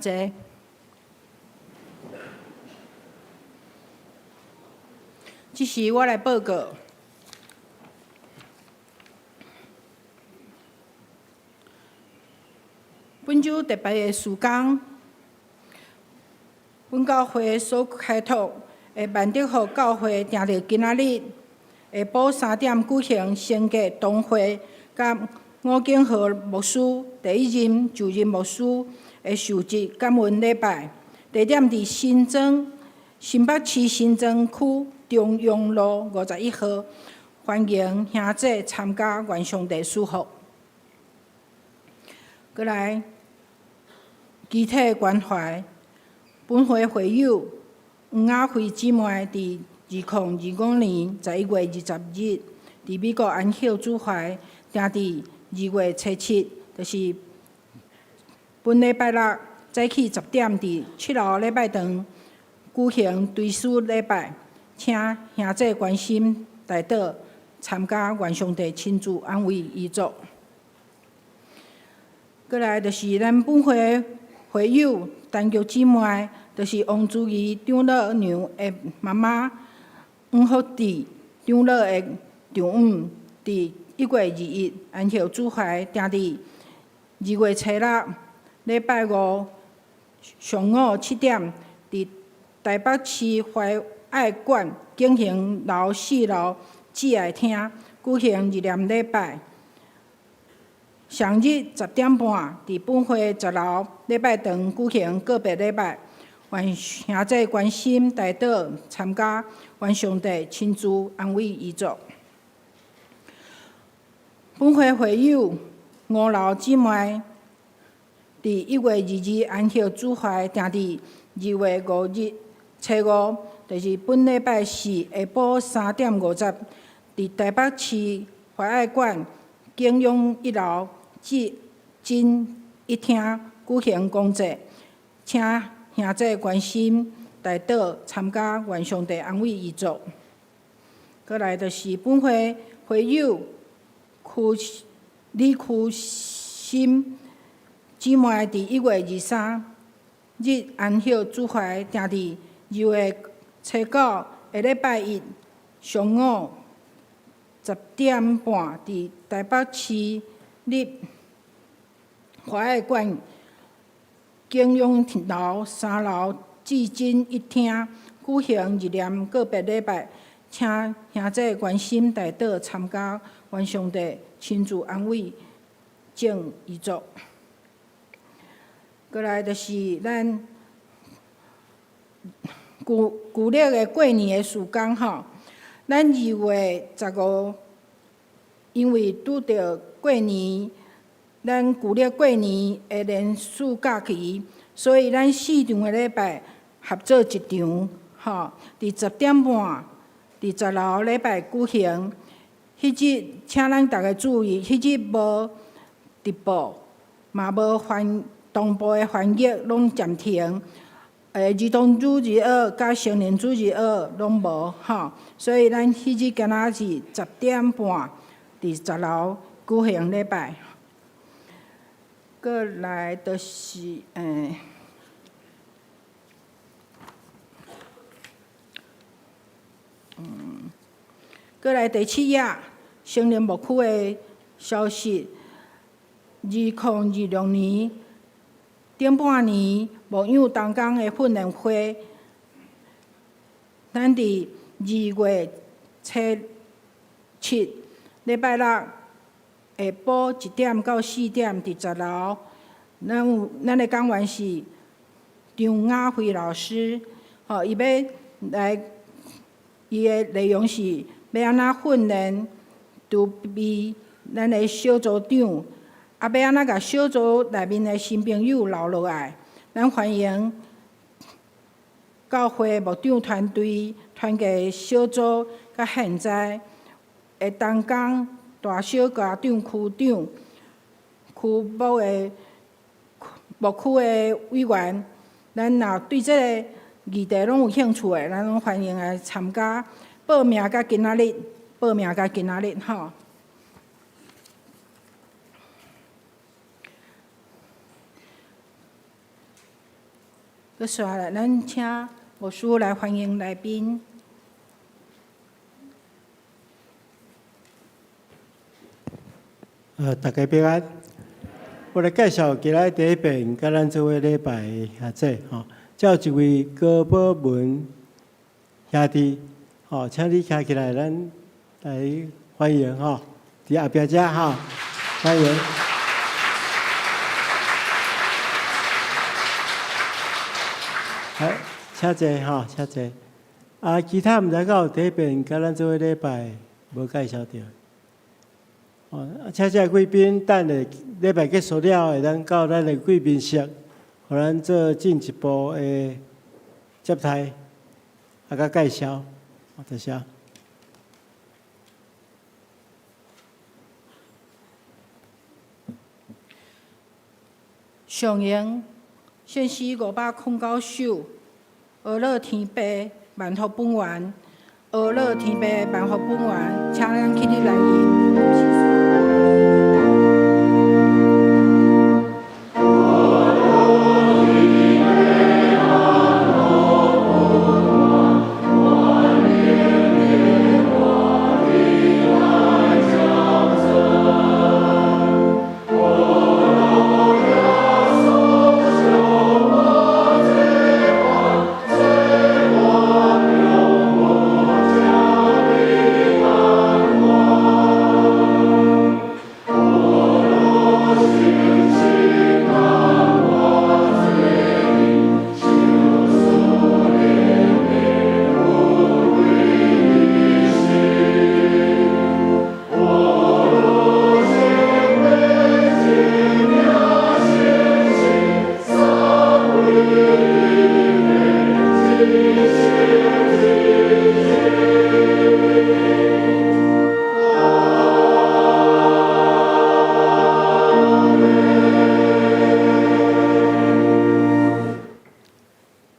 坐。這時我來報告，本週特別的事工，本教會所開拓的萬德福教會，定佇今仔日下晡3點舉行升格堂會，佮吳景和牧師第一任就任牧師的受職感恩禮拜，地點佇新莊新北市新莊區中庸路51號，歡迎兄弟參加，願上帝賜福。閣來，肢體關懷，本會會友黃雅惠姊妹佇2025年11月20日，佇美國安息主懷，定佇2月初7，就是本禮拜六早起10點，佇7樓禮拜堂舉行追思禮拜，請兄弟關心代禱參加，願上帝親自安慰遺族。閣來就是咱本會會友陳玉姊妹，就是王珠儀長老娘的媽媽，黃福智長老的丈母，佇1月21安息主懷，定佇2月初6禮拜五上午7點，佇台北市懷愛館景行樓4樓摯愛廳舉行入殮禮拜。上日10點半，佇本會10樓禮拜堂舉行告別禮拜，願兄弟關心代禱參加，願上帝親自安慰遺族。本會會友吳老姊妹，佇1月22安息主懷，定佇2月5日初五，就是本禮拜四下晡3點50，佇台北市懷愛館景永1樓至真一廳舉行公祭，請兄弟關心代禱參加，願上帝安慰遺族。閣來就是本會會友區李區心姊妹，佇1月23日安息主懷，定佇2月初9下禮拜一上午10點半，佇台北市立華愛館景永樓3樓至真一廳舉行入殮告別禮拜，請兄弟關心代禱參加，願上帝親自安慰眾遺族。閣來就是咱舊舊曆的過年的時間吼，咱2月15，因為拄著過年，咱舊曆過年的連續假期，所以咱四場的禮拜合做一場，吼，佇10點半，佇10樓禮拜舉行。彼日請咱逐家注意，彼日無直播，嘛無翻同步的翻譯，攏暫停。兒童主日學佮成人主日學攏無吼，所以咱彼日敢若是10點半佇10樓舉行禮拜。閣來就是閣來第七頁，成人牧區的消息，2026年頂半年牧養同工的訓練會，咱佇2月初7禮拜六下晡1點到4點，佇10樓，咱有咱的講員是張雅慧老師，吼，伊欲來，伊的內容是欲按怎訓練籌備咱的小組長，啊，欲按怎共小組內面的新朋友留落來，咱歡迎教會牧長團隊、團契小組，佮現在的同工、大小家長、區長、區牧的牧區的委員，咱若對這个議題攏有興趣的，咱攏歡迎來參加。報名到今仔日，報名到今仔日吼。閣紲來，咱請牧師來歡迎來賓。大家平安。我來介紹今仔第一遍佮咱做伙禮拜的兄姊吼，這有一位高寶文兄弟，吼，請你徛起來，咱來歡迎吼，佇後壁遮吼，歡迎。好，請坐吼，請坐。啊，其他毋知敢有第一遍佮咱做伙禮拜無介紹著。哦，啊，請這個貴賓等下禮拜結束了，會當到咱的貴賓室，予咱做進一步的接待，啊，佮介紹，多謝。上榮聖詩509首，阿樂天父萬福本願，阿樂天父萬福本願，請咱起立來吟。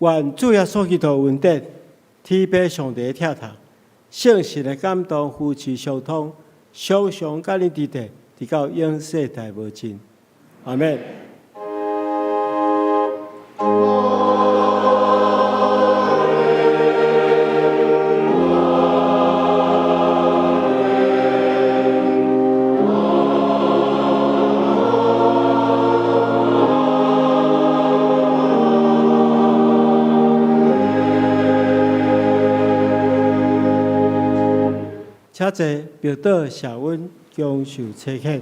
願主耶穌基督恩典，天父上帝的疼痛，聖神的感動扶持相通，常常佮恁佇佇，直到永世代無盡。阿們。請坐，默禱社阮恭受差遣。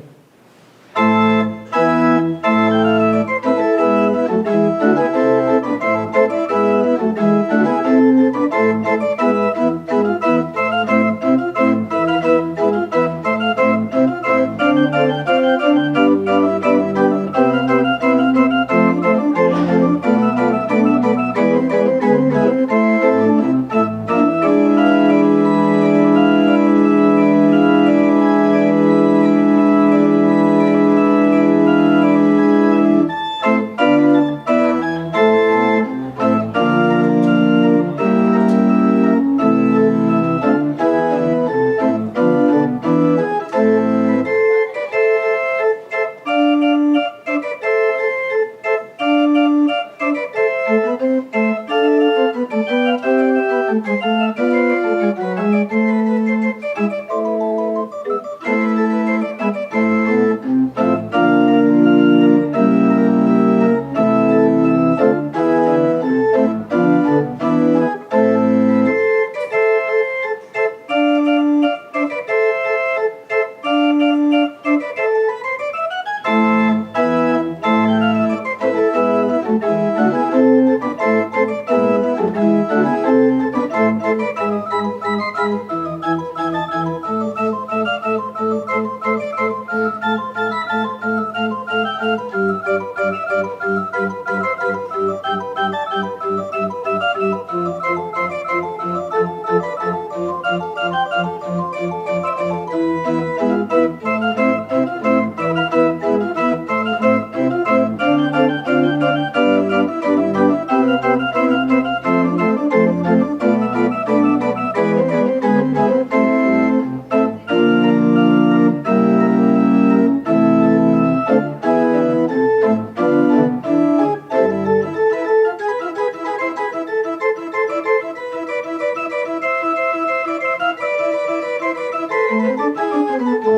主。